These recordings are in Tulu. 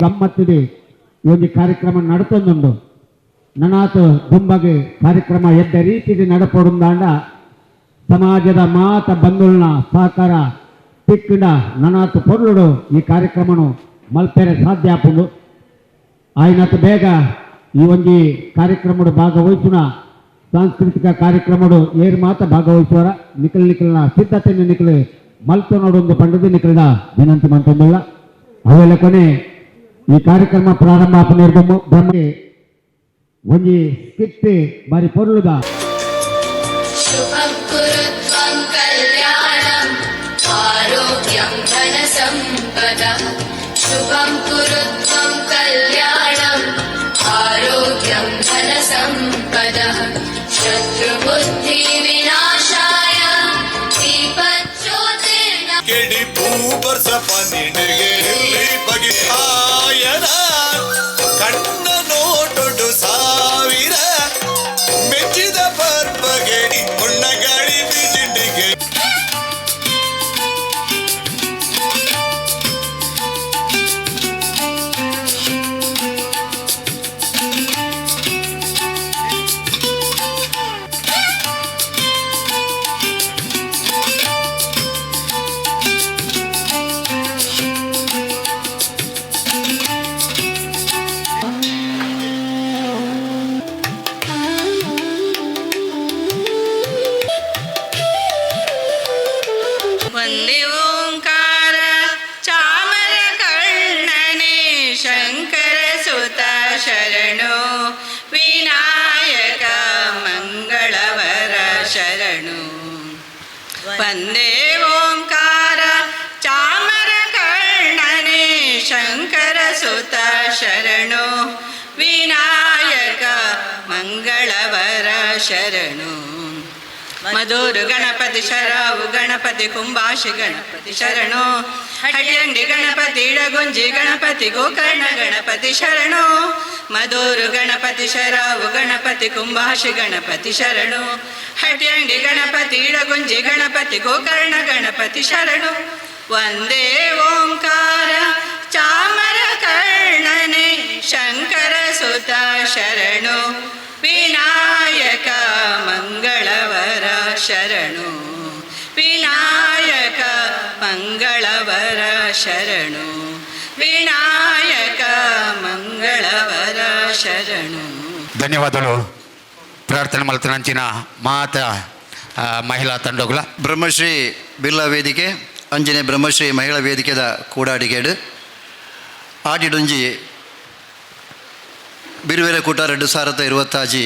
ಗಮ್ಮತ್ತಿದೆ ಈ ಒಂದು ಕಾರ್ಯಕ್ರಮ ನಡತೊಂದುಂಡು. ನನಾತ್ ದುಂಬಗೆ ಕಾರ್ಯಕ್ರಮ ಎಡ್ಡ ರೀತಿಗೆ ನಡಪೊಡುಂದಾಂಡ ಸಮಾಜದ ಮಾತ ಬಂಧುಲ್ನ ಸಹಕಾರ ತಿಕ್ಕಂಡ ನನಾತ್ ಪೊರ್ಲುಡು ಈ ಕಾರ್ಯಕ್ರಮನು ಮಲ್ಪೆರೆ ಸಾಧ್ಯ ಆಪುಂಡು. ಆಯ್ನತ್ ಬೇಗ ಈ ಒಂಜಿ ಕಾರ್ಯಕ್ರಮಡು ಭಾಗವಹಿಸುನ, ಸಾಂಸ್ಕೃತಿಕ ಕಾರ್ಯಕ್ರಮಡು ಏರ್ ಮಾತ ಭಾಗವಹಿಸುವರ ನಿಕಲ್ ನಿಕಲ್ನ ಸಿದ್ಧತೆಯನ್ನು ನಿಕಲ್ ಮಲ್ತು ನೋಡೊಂದು ಪಂಡದು ನಿಕಲ್ನ ವಿನಂತಿ ಮಂತೊಂದುಲ್ಲ. ಅವೆಲ್ಲ ಕೊನೆ ಈ ಕಾರ್ಯಕ್ರಮ ಪ್ರಾರಂಭ ಆಪುನ ಬ್ರಹ್ಮ ಒಂಜಿ ಸ್ಕಿಟ್ ಬಾರಿ ಪೊರ್ಲುದ. शुभं कुरु त्वं कल्याणम्, आरोग्यं धनसम्पदः। शुभं कुरु त्वं कल्याणम्, आरोग्यं धनसम्पदः। शत्रुबुद्धिविनाशाय दीपज्योतिर्न ಕೆಡಿ ಪೂಬರ್ಸ ಪನಿಡೆಗೆ ಬಗೆ ಆಯನ ಕಣ್ಣ ನೋಟೊಡು ಸಾವಿರ ಮೆಚ್ಚಿದ ಪರ್ಬಗೆ ಹೊಣ್ಣ ಗಾಳಿ ಬಿಜಿಂಡಿಗೆ. ವಂದೇ ಓಂಕಾರ ಚಾಮರ ಕರ್ಣನೆ, ಶಂಕರ ಸುತ ಶರಣು, ವಿನಾಯಕ ಮಂಗಳವರ ಶರಣು. ವಂದೇ ಓಂಕಾರ ಚಾಮರ ಕರ್ಣನೆ, ಶಂಕರ ಸುತ ಶರಣು, ವಿನಾಯಕ ಮಂಗಳವರ ಶರಣು. ಮಧುರು ಗಣಪತಿ, ಶರಾವು ಗಣಪತಿ, ಕುಂಬಾಶಿ ಗಣಪತಿ ಶರಣು. ಹಟಿಯಂಗಡಿ ಗಣಪತಿ, ಇಡಗುಂಜಿ ಗಣಪತಿ, ಗೋಕರ್ಣ ಗಣಪತಿ ಶರಣು. ಮಧುರು ಗಣಪತಿ, ಶರಾವು ಗಣಪತಿ, ಕುಂಬಾಶಿ ಗಣಪತಿ ಶರಣು. ಹಟಿಯಂಗಡಿ ಗಣಪತಿ, ಇಡಗುಂಜಿ ಗಣಪತಿ, ಗೋಕರ್ಣ ಗಣಪತಿ ಶರಣು. ವಂದೇ ಓಂಕಾರ ಚಾಮರ ಕರ್ಣನೆ, ಶಂಕರ ಸುತ ಶರಣು, ವಿನಾಯಕ ಮಂಗಳವರ ಶರಣು. ವಿನಾಯಕ ಮಂಗಳವರ ಶರಣು. ವಿನಾಯಕ ಮಂಗಳವರ ಶರಣು. ಧನ್ಯವಾದಗಳು. ಪ್ರಾರ್ಥನೆ ಮಲ್ತನಂಚಿನ ಮಾತ ಮಹಿಳಾ ತಂಡಗಳ. ಬ್ರಹ್ಮಶ್ರೀ ಬಿರ್ಲಾ ವೇದಿಕೆ ಅಂಜನೆ ಬ್ರಹ್ಮಶ್ರೀ ಮಹಿಳಾ ವೇದಿಕೆದ ಕೂಡಾಡಿಗೇಡು ಆಟಿಡೊಂಜಿ ಬಿರುವೆರೆ ಕೂಟ 2026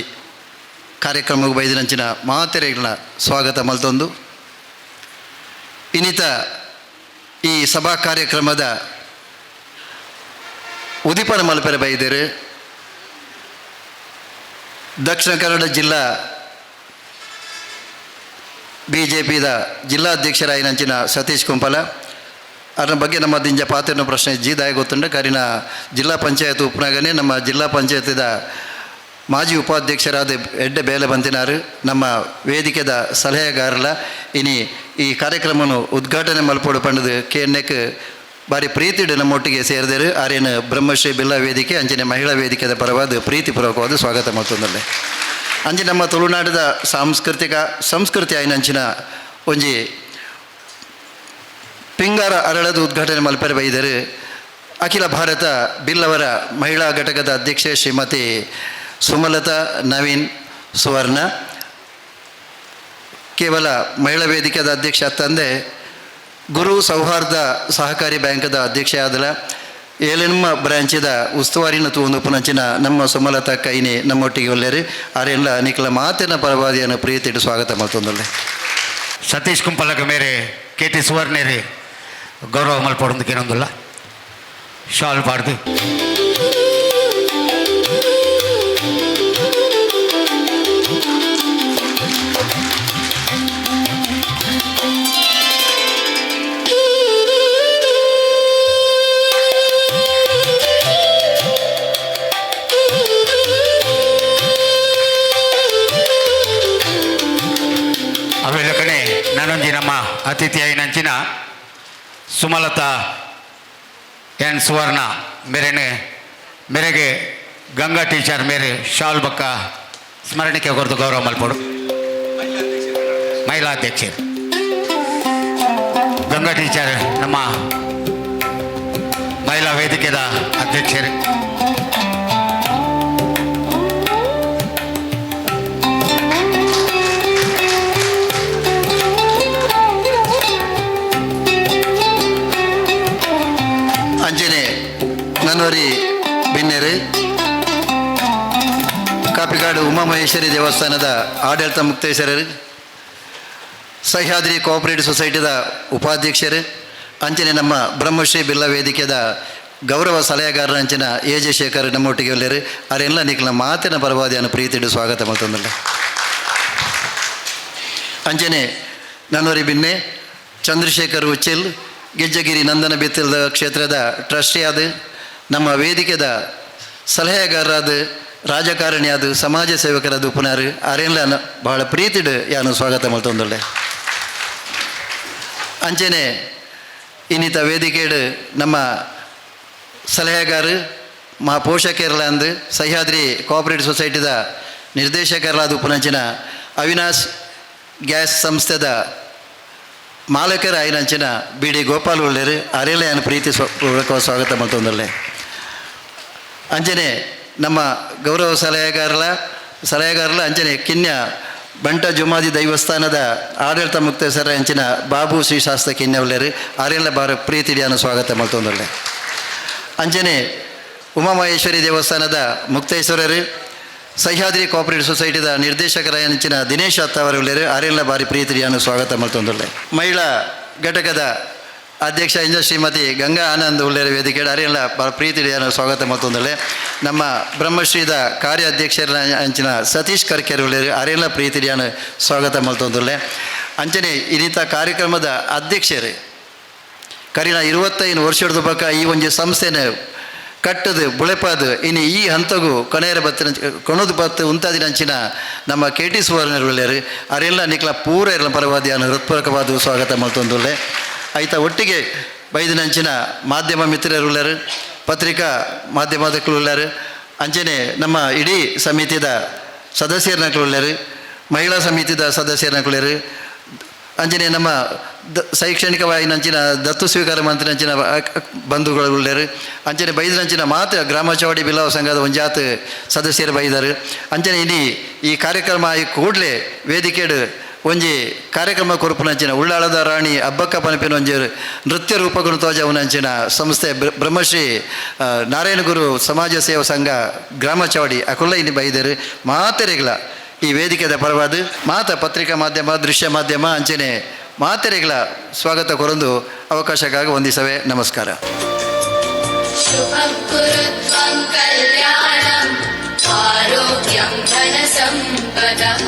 ಕಾರ್ಯಕ್ರಮಕ್ಕೆ ಬೈದಿನಂಚಿನ ಮಾತೆರೆಗಳ ಸ್ವಾಗತ ಮಲ್ತೊಂದು, ಇನ್ನಿತ ಈ ಸಭಾ ಕಾರ್ಯಕ್ರಮದ ಉದಿಪನ ಮಲ್ಪೆರೆ ಬೈದೇರು ದಕ್ಷಿಣ ಕನ್ನಡ ಜಿಲ್ಲಾ ಬಿಜೆಪಿದ ಜಿಲ್ಲಾಧ್ಯಕ್ಷರಾಯಿನಂಚಿನ ಸತೀಶ್ ಕುಂಪಲ. ಅದರ ಬಗ್ಗೆ ನಮ್ಮ ದಿಂಜ ಪಾತ್ರನ ಪ್ರಶ್ನೆ ಜೀದಾಯ ಗೊತ್ತುಂಡ. ಕರಿನ ಜಿಲ್ಲಾ ಪಂಚಾಯತ್ ಉಪನಗನೆ ನಮ್ಮ ಜಿಲ್ಲಾ ಪಂಚಾಯತ್ದ ಮಾಜಿ ಉಪಾಧ್ಯಕ್ಷರಾದ ಎಡ್ಡೆ ಬೇಲೆ ಬಂತಿನಾರು, ನಮ್ಮ ವೇದಿಕೆದ ಸಲಹೆಗಾರಲ ಇನಿ ಈ ಕಾರ್ಯಕ್ರಮವನ್ನು ಉದ್ಘಾಟನೆ ಮಲ್ಪೋಡು ಪಂಡದು ಕೇನ್ನೆಕ್ ಬಾರಿ ಪ್ರೀತಿಡು ನಮ್ಮೊಟ್ಟಿಗೆ ಸೇರಿದರು. ಆರೇನು ಬ್ರಹ್ಮಶ್ರೀ ಬಿಲ್ಲಾ ವೇದಿಕೆ ಅಂಚನೆ ಮಹಿಳಾ ವೇದಿಕೆದ ಪರವಾದ ಪ್ರೀತಿಪೂರ್ವಕವಾದ ಸ್ವಾಗತ ಮಲ್ತೊಂದುಲ್ಲೆ. ಅಂಚೆ ನಮ್ಮ ತುಳುನಾಡದ ಸಾಂಸ್ಕೃತಿಕ ಸಂಸ್ಕೃತಿ ಆಯಿನಂಚಿನ ಒಂಜಿ ಪಿಂಗಾರ ಅರಳದ ಉದ್ಘಾಟನೆ ಮಲ್ಪೆರೆ ಬೈದರು ಅಖಿಲ ಭಾರತ ಬಿಲ್ಲವರ ಮಹಿಳಾ ಘಟಕದ ಅಧ್ಯಕ್ಷೆ ಶ್ರೀಮತಿ ಸುಮಲತಾ ನವೀನ್ ಸುವರ್ಣ. ಕೇವಲ ಮಹಿಳಾ ವೇದಿಕೆದ ಅಧ್ಯಕ್ಷ ತಂದೆ, ಗುರು ಸೌಹಾರ್ದ ಸಹಕಾರಿ ಬ್ಯಾಂಕದ ಅಧ್ಯಕ್ಷೆ ಆದಲ, ಏಲೆನ್ಮ ಬ್ರಾಂಚಿದ ಉಸ್ತುವಾರಿನ ತೂಂದು ಪುನಂಚಿನ ನಮ್ಮ ಸುಮಲತಾ ಕೈನಿ ನಮ್ಮೊಟ್ಟಿಗೆ ಒಲ್ಲೇರು. ಆರೆಲ್ಲ ನಿಖಲ ಮಾತಿನ ಪರವಾದಿಯನ್ನು ಪ್ರೀತಿಟ್ಟು ಸ್ವಾಗತ ಮಲ್ತೊಂದುಲ್ಲೆ. ಸತೀಶ್ ಕುಂಪಲಕ ಮೇರೆ ಕೆ ಟಿ ಸುವರ್ಣೇರಿ ಗೌರವ ಮಲ್ಪೊಡೊಂದು ಕೇನೊಂದುಲ್ಲ ಶಾಲ್ ಪಾಡ್ದು. ಅವೆಲ್ಲ ಕಣೆ ನಾನೊಂಜಿ ನಮ್ಮ ಅತಿಥಿಯಾಗಿ ನಂಚಿನ ಸುಮಲತಾ ಎನ್ ಸುವರ್ಣ ಮೇರೆನೆ ಮೇರೆಗೆ ಗಂಗಾ ಟೀಚರ್ ಮೇರೆ ಶಾಲ್ ಬಕ್ಕ ಸ್ಮರಣಿಕೆ ಕೊರತು ಗೌರವ ಮಲ್ಪಡು. ಮಹಿಳಾ ಅಧ್ಯಕ್ಷರು ಗಂಗಾ ಟೀಚರ್ ನಮ್ಮ ಮಹಿಳಾ ವೇದಿಕೆದ ಅಧ್ಯಕ್ಷರು. ಅಂಜನೆ ನನ್ವರಿ ಬಿನ್ನೆರೆ ಕಾಪಿಕಾಡು ಉಮಾಮಹೇಶ್ವರಿ ದೇವಸ್ಥಾನದ ಆಡಳಿತ ಮುಕ್ತೇಶ್ವರರು, ಸಹ್ಯಾದ್ರಿ ಕೋಆಪರೇಟಿವ್ ಸೊಸೈಟಿದ ಉಪಾಧ್ಯಕ್ಷರು, ಅಂಚನೆ ನಮ್ಮ ಬ್ರಹ್ಮಶ್ರೀ ಬಿಲ್ಲ ವೇದಿಕೆದ ಗೌರವ ಸಲಹೆಗಾರರ ಅಂಚಿನ ಎ ಜೆ ಶೇಖರ್ ನಮ್ಮೊಟ್ಟಿಗೆ ಒಲ್ಲೇರು. ಅರೆಲ್ಲ ನಿಕ್ಲ ಮಾತಿನ ಪರವಾದಿಯನ್ನು ಪ್ರೀತಿಡು ಸ್ವಾಗತ ಮಾಡ್ತಂದಲ್ಲ. ಅಂಚನೆ ನನ್ನೋರಿ ಬಿನ್ನೆ ಚಂದ್ರಶೇಖರ್ ಉಚ್ಚಿಲ್, ಗೆಜ್ಜಗಿರಿ ನಂದನ ಬಿತ್ತಿಲ್ದ ಕ್ಷೇತ್ರದ ಟ್ರಸ್ಟಿಯಾದ, ನಮ್ಮ ವೇದಿಕೆದ ಸಲಹೆಗಾರರಾದ, ರಾಜಕಾರಣಿಯಾದ, ಸಮಾಜ ಸೇವಕರಾದ ಉಪನಾರು ಅರೆಲ್ಲ ಬಹಳ ಪ್ರೀತಿಡು ಯಾನು ಸ್ವಾಗತ ಮಾಡ್ತಂದೊಳ್ಳೆ. ಅಂಚನೆ ಇನ್ನಿತ ವೇದಿಕೆಡು ನಮ್ಮ ಸಲಹೆಗಾರ ಮಹಾ ಪೋಷಕರಲ್ಲ ಅಂದು ಸಹ್ಯಾದ್ರಿ ಕೋಆಪರೇಟಿವ್ ಸೊಸೈಟಿದ ನಿರ್ದೇಶಕರಾದ ಉಪನಂಚಿನ ಅವಿನಾಶ್ ಗ್ಯಾಸ್ ಸಂಸ್ಥೆದ ಮಾಲಕರ ಆಯಿನಂಚಿನ ಬಿ ಡಿ ಗೋಪಾಲ್ ಉಳ್ಳೇರು ಅರೆಲ್ಲ ಯಾನು ಪ್ರೀತಿ ಪೂರ್ವಕ ಸ್ವಾಗತ ಮಾಡ್ತಂದೊಳ್ಳೆ. ಅಂಚನೆ ನಮ್ಮ ಗೌರವ ಸಲಹೆಗಾರರ ಸಲಹೆಗಾರರ ಅಂಚನೆ ಕಿನ್ಯ ಬಂಟ ಜುಮಾದಿ ದೈವಸ್ಥಾನದ ಆಡಳಿತ ಮುಕ್ತೇಸರ ಅಂಚಿನ ಬಾಬು ಶ್ರೀ ಶಾಸ್ತ್ರ ಕಿನ್ಯ ಉಳ್ಳೇರು ಅರೆಲ್ಲ ಬಾರ ಪ್ರೀತಿಡಿಯನ್ನು ಸ್ವಾಗತ ಮಾಡ್ತಂದೊಳ್ಳೆ. ಅಂಚನೆ ಉಮಾಮಹೇಶ್ವರಿ ದೇವಸ್ಥಾನದ ಮುಕ್ತೇಶ್ವರರು, ಸಹ್ಯಾದ್ರಿ ಕೋಆಪರೇಟಿವ್ ಸೊಸೈಟಿದ ನಿರ್ದೇಶಕರ ಅಂಚಿನ ದಿನೇಶ್ ಅತ್ತವರು ಉಳ್ಳೇರು ಅರೆಲ್ಲ ಬಾರಿ ಪ್ರೀತಿಡಿಯನ್ನು ಸ್ವಾಗತ ಮಾಡ್ತಂದೊಳ್ಳೆ. ಮಹಿಳಾ ಘಟಕದ ಅಧ್ಯಕ್ಷ ಇಂಜ ಶ್ರೀಮತಿ ಗಂಗಾ ಆನಂದ್ ಉಳ್ಳೇರು ವೇದಿಕೆ ಅರೆಲ್ಲ ಬಾರಿ ಪ್ರೀತಿಡಿಯನ್ನು ಸ್ವಾಗತ ಮಾಡ್ತಂದೊಳ್ಳೆ. ನಮ್ಮ ಬ್ರಹ್ಮಶ್ರೀದ ಕಾರ್ಯಾಧ್ಯಕ್ಷರ ಅಂಚಿನ ಸತೀಶ್ ಕರ್ಕೆರ್ ಉಳ್ಳೇರು ಅರೆಲ್ಲ ಪ್ರೀತಿಡಿಯನ್ನು ಸ್ವಾಗತ ಮಾಡ್ತಂದೊಳ್ಳೆ. ಅಂಚನೆ ಇನ್ನಿತ ಕಾರ್ಯಕ್ರಮದ ಅಧ್ಯಕ್ಷರು ಕರಿನ 25 ವರ್ಷದ ಬಕ ಈ ಒಂಜಿ ಸಂಸ್ಥೆನ ಕಟ್ಟದು ಬುಳೆಪಾದು ಇನ್ನು ಈ ಹಂತಗೂ ಕೊನೆಯರ ಬತ್ತಿನ ಕೊಣದು ಬತ್ತು ಉಂತಾದಿನಂಚಿನ ನಮ್ಮ ಕೆ ಟಿ ಸುವರ್ಣರು ಉಳ್ಳೇರು ಅರೆಲ್ಲ ನಿಕ್ಲ ಪೂರ ಎಲ್ಲ ಪರವಾದಿಯನ್ನು ಹೃತ್ಪೂರ್ವಕವಾದ ಸ್ವಾಗತ ಮಲ್ತೊಂದುಲ್ಲೆ. ಆಯ್ತಾ ಒಟ್ಟಿಗೆ ಬೈದಿನಂಚಿನ ಮಾಧ್ಯಮ ಮಿತ್ರರು ಉಳ್ಳೇರು, ಪತ್ರಿಕಾ ಮಾಧ್ಯಮದಕ್ಕಳು ಉಳ್ಳೇರು, ಅಂಚನೆ ನಮ್ಮ ಇಡೀ ಸಮಿತಿದ ಸದಸ್ಯರನಕ್ಕಳು ಉಳ್ಳೇರು, ಮಹಿಳಾ ಸಮಿತಿದ ಸದಸ್ಯರನಕ್ಕಳು, ಅಂಚನೆ ನಮ್ಮ ಶೈಕ್ಷಣಿಕವಾಗಿ ನಂಚಿನ ದತ್ತು ಸ್ವೀಕಾರ ಮಂತ್ರಿ ಬಂಧುಗಳು ಉಳ್ಳೇರು, ಅಂಚನೆ ಬೈದಿನಂಚಿನ ಮಾತ್ರ ಗ್ರಾಮ ಚೌಡಿ ಬಿಲ್ಲವ ಸಂಘದ ಒಂಜಾತ್ ಸದಸ್ಯರು ಬೈದರು. ಅಂಚನೆ ಇಡೀ ಈ ಕಾರ್ಯಕ್ರಮ ಈ ಕೂಡಲೇ ವೇದಿಕೆಡು ಒಂಜಿ ಕಾರ್ಯಕ್ರಮ ಕೊರಪುನಂಚಿನ ಉಳ್ಳಾಳದ ರಾಣಿ ಅಬ್ಬಕ್ಕ ಪನಪಿನ ಒಂಜಿ ನೃತ್ಯ ರೂಪಗುಣ ತೋಜವನಂಚಿನ ಸಂಸ್ಥೆ ಬ್ರಹ್ಮಶ್ರೀ ನಾರಾಯಣಗುರು ಸಮಾಜ ಸೇವಾ ಸಂಘ ಗ್ರಾಮ ಚೌಡಿ ಅಕುಲ್ಲ ಇಲ್ಲಿ ಬೈದರು. ಮಾತೆರೆಗ್ಲ ಈ ವೇದಿಕೆದ ಪರವಾದ ಮಾತ ಪತ್ರಿಕಾ ಮಾಧ್ಯಮ ದೃಶ್ಯ ಮಾಧ್ಯಮ ಅಂಚನೆ ಮಾತೆರೆಗಳ ಸ್ವಾಗತ ಕೊರಂದು ಅವಕಾಶಕ್ಕಾಗಿ ವಂದಿಸವೆ. ನಮಸ್ಕಾರ. शुभं कुरु त्वं कल्याणम् आरोग्यं धनसम्पदः।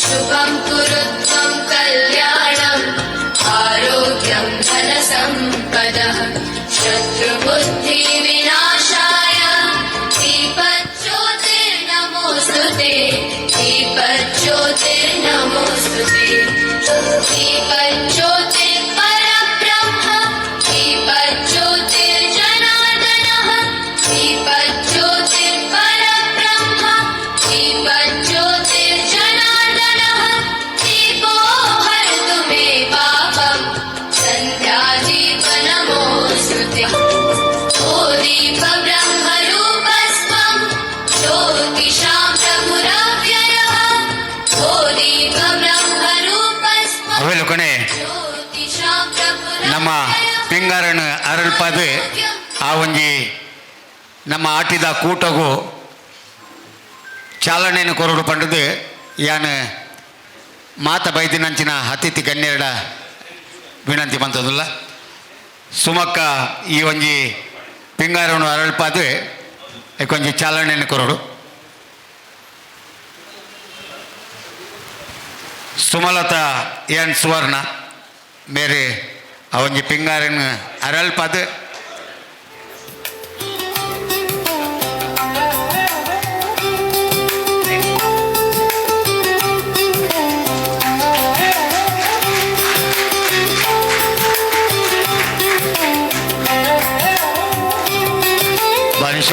शुभं कुरु त्वं कल्याणम् आरोग्यं धनसम्पदः। शत्रुबुद्धिविनाशाय दीपज्योतिर्नमोऽस्तु ते। दीपज्योतिर्नमोऽस्तु ते। दीपज्योतिर्परब्रह्म दीपज्योतिर्जनार्दनः। दीपज्योतिर्परब्रह्म दीपज्योतिर्जनार्दनः। दीपो हरतु मे पापं सन्ध्यादीप नमोऽस्तु ते। ओ दीपब्रह्मरूपस्त्वं ज्योतिषां प्रभुरव्ययः। ओ दीपब्रह्मरूपस्त्वं ಅವೆಲುಕಣೆ ज्योतिषां ನಮ್ಮ प्रभुरव्ययः। ಪಿಂಗಾರನ್ ಅರಳ್ಪಾದು ಆ ಒಂಜಿ ನಮ್ಮ ಆಟಿದ ಕೂಟಗು ಚಾಲನೆಯನ್ನು ಕೊರಡು ಪಂಡದು ಯಾನ್ ಮಾತ ಬೈದಿನಂಚಿನ ಅತಿಥಿ ಗಣ್ಯರಡ ವಿನಂತಿ ಬಂತದಲ್ಲ. ಸುಮಕ್ಕ ಈ ಒಂಜಿ ಪಿಂಗಾರವನ್ನು ಅರಳ್ಪಾದು ಒಂಜಿ ಚಾಲನೆಯನ್ನು ಕೊರಡು. ಸುಮಲತಾ ಎನ್ ಸುವರ್ಣ ಮೇರೆ ಆ ಒಂಜಿ ಪಿಂಗಾರನ್ ಅರಳ್ಪಾದು.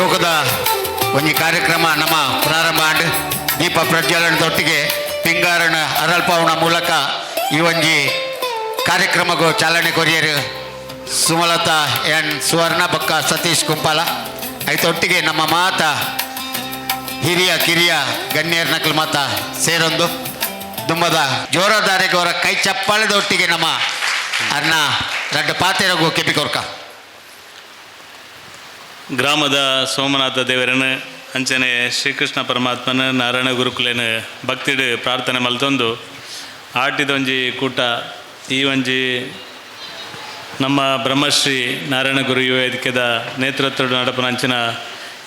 ಶೋಕದ ಒಂಜಿ ಕಾರ್ಯಕ್ರಮ ನಮ್ಮ ಪ್ರಾರಂಭ ಆಂಡ್. ದೀಪ ಪ್ರಜ್ವಲನದೊಟ್ಟಿಗೆ ಪಿಂಗಾರನ ಅರಲ್ಪಾವನ ಮೂಲಕ ಈ ಒಂಜಿ ಕಾರ್ಯಕ್ರಮಕ್ಕೂ ಚಾಲನೆ ಕೊರಿಯರು ಸುಮಲತಾ ಎನ್ ಸುವರ್ಣ ಬೊಕ್ಕ ಸತೀಶ್ ಕುಂಪಾಲ. ಐತೊಟ್ಟಿಗೆ ನಮ್ಮ ಮಾತ ಹಿರಿಯ ಕಿರಿಯ ಗಣ್ಯರ ನಕಲು ಮಾತ ಸೇರೊಂದು ದುಂಬದ ಜೋರದಾರಿಗೆ ಅವರ ಕೈ ಚಪ್ಪಾಳೆದೊಟ್ಟಿಗೆ ನಮ್ಮ ಅನ್ನ ರಡ್ಡ ಪಾತೆರಗು ಕೆಪಿಕೊರ್ಕ. ಗ್ರಾಮದ ಸೋಮನಾಥ ದೇವರನ ಅಂಚನೆ ಶ್ರೀಕೃಷ್ಣ ಪರಮಾತ್ಮನ ನಾರಾಯಣ ಗುರುಕುಲೇನ ಭಕ್ತಿಡು ಪ್ರಾರ್ಥನೆ ಮಲ್ತೊಂದು ಆಟಿದೊಂಜಿ ಕೂಟ ಈ ಒಂಜಿ ನಮ್ಮ ಬ್ರಹ್ಮಶ್ರೀ ನಾರಾಯಣ ಗುರು ಯುವ ವೇದಿಕೆದ ನೇತೃತ್ವದ ನಡಪುನ ಅಂಚಿನ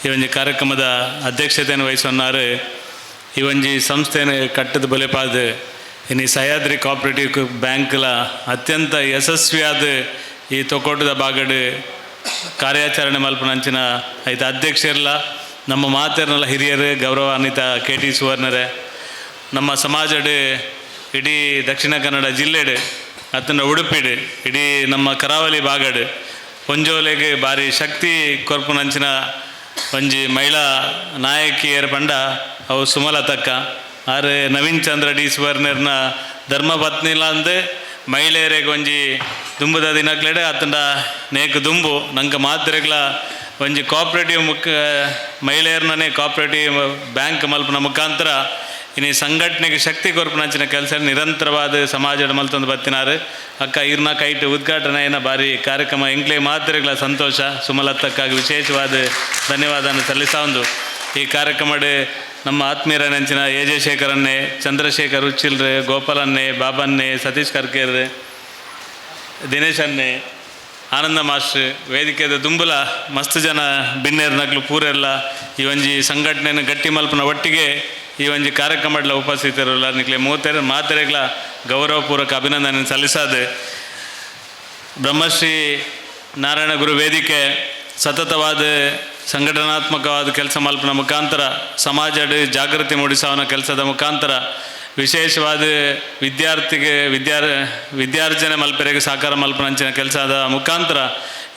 ಈ ಒಂಜಿ ಕಾರ್ಯಕ್ರಮದ ಅಧ್ಯಕ್ಷತೆಯನ್ನು ವಹಿಸೊನ್ನಾರು. ಈ ಒಂಜಿ ಸಂಸ್ಥೆಯನ್ನು ಕಟ್ಟದ ಬುಲೆಪಾದ ಇನಿ ಸಹ್ಯಾದ್ರಿ ಕೋಆಪರೇಟಿವ್ ಬ್ಯಾಂಕ್ಲ ಅತ್ಯಂತ ಯಶಸ್ವಿಯಾದ ಈ ತೊಕ್ಕೊಟ್ಟದ ಬಾಗಡು ಕಾರ್ಯಾಚರಣೆ ಮಲ್ಪುನಂಚಿನ ಐತ ಅಧ್ಯಕ್ಷರ್ಲ, ನಮ್ಮ ಮಾತೆರ್ನಲ್ಲ ಹಿರಿಯರು, ಗೌರವಾನ್ವಿತ ಕೆ ಟಿ ಸುವರ್ಣರೇ, ನಮ್ಮ ಸಮಾಜಡ್, ಇಡೀ ದಕ್ಷಿಣ ಕನ್ನಡ ಜಿಲ್ಲೆಡ್ ಅತ್ತಂಡ ಉಡುಪಿಡ್, ಇಡೀ ನಮ್ಮ ಕರಾವಳಿ ಭಾಗಡ್ ಪೊಂಜೋಲೆಗ್ ಬಾರಿ ಶಕ್ತಿ ಕೊರ್ಪುನಂಚಿನ ಒಂಜಿ ಮಹಿಳಾ ನಾಯಕಿಯರ ಪಂಡ ಅವು ಸುಮಲತಕ್ಕ. ಆರ್ ನವೀನ್ ಚಂದ್ರ ಡಿ ಸುವರ್ಣರ್ನ ಧರ್ಮಪತ್ನಿಲ ಅಂದ್ ಮಹಿಳೆಯರಿಗೆ ಒಂಜಿ ದುಂಬುದ ದಿನಕ್ಲೆಡ್ ಅತ್ತಂಡ ನೇಕ್ ದುಂಬು ನಂಗೆ ಮಾತ್ರೆಗ್ಲ ಒಂಜಿ ಕೋಆಪರೇಟಿವ್ ಮುಖ ಮಹಿಳೆಯರನ್ನೇ ಕೋಆಪರೇಟಿವ್ ಬ್ಯಾಂಕ್ ಮಲ್ಪುನ ಮುಖಾಂತರ ಇನಿ ಸಂಘಟನೆಗೆ ಶಕ್ತಿ ಕೊರ್ಪುನಂಚಿನ ಕೆಲಸ ನಿರಂತರವಾದ ಸಮಾಜದ ಮಲ್ತೊಂದು ಬತ್ತಿನಾರು. ಅಕ್ಕ, ಇರ್ನ ಕೈಟ್ ಉದ್ಘಾಟನೆ ಬಾರಿ ಕಾರ್ಯಕ್ರಮ ಎಂಕ್ಲೆ ಮಾತ್ರೆಗಳ ಸಂತೋಷ. ಸುಮಲತಕ್ಕಾಗಿ ವಿಶೇಷವಾದ ಧನ್ಯವಾದನ ಸಲ್ಲಿಸ. ಈ ಕಾರ್ಯಕ್ರಮಡ್ ನಮ್ಮ ಆತ್ಮೀಯರ ನೆಂಚಿನ ಎ ಜೆ ಶೇಖರನ್ನೇ, ಚಂದ್ರಶೇಖರ್ ಉಚ್ಚಿಲ್ರು, ಗೋಪಾಲನ್ನೇ, ಬಾಬನ್ನೇ, ಸತೀಶ್ ಕರ್ಕೇರ್, ದಿನೇಶ್ ಅನ್ನೆ, ಆನಂದ ಮಾಸ್ಟ್ರ್, ವೇದಿಕೆದ ದುಂಬುಲ ಮಸ್ತ್ ಜನ ಬಿನ್ನೇರ್ ನಕ್ಲು ಪೂರೆಲ್ಲ, ಈ ಒಂಜಿ ಸಂಘಟನೆಯನ್ನು ಗಟ್ಟಿ ಮಲ್ಪನ ಒಟ್ಟಿಗೆ ಈ ಒಂಜಿ ಕಾರ್ಯಕ್ರಮಡ್ಲ ಉಪಸ್ಥಿತರುಲ್ಲ ನಿಕ್ಲೆ ಮೂತೆರ್ ಮಾತೆರೆಗ್ಲ ಗೌರವಪೂರ್ವಕ ಅಭಿನಂದನೆ ಸಲ್ಲಿಸಾದ. ಬ್ರಹ್ಮಶ್ರೀ ನಾರಾಯಣ ಗುರು ವೇದಿಕೆ ಸತತವಾದ ಸಂಘಟನಾತ್ಮಕವಾದ ಕೆಲಸ ಮಲ್ಪನ ಮುಖಾಂತರ, ಸಮಾಜಡ್ ಜಾಗೃತಿ ಮೂಡಿಸುವನ ಕೆಲಸದ ಮುಖಾಂತರ, ವಿಶೇಷವಾದ ವಿದ್ಯಾರ್ಥಿಗೆ ವಿದ್ಯಾರ್ಜನೆ ಮಲ್ಪೆರೆಗೆ ಸಹಕಾರ ಮಲ್ಪನಂಚಿನ ಕೆಲಸದ ಮುಖಾಂತರ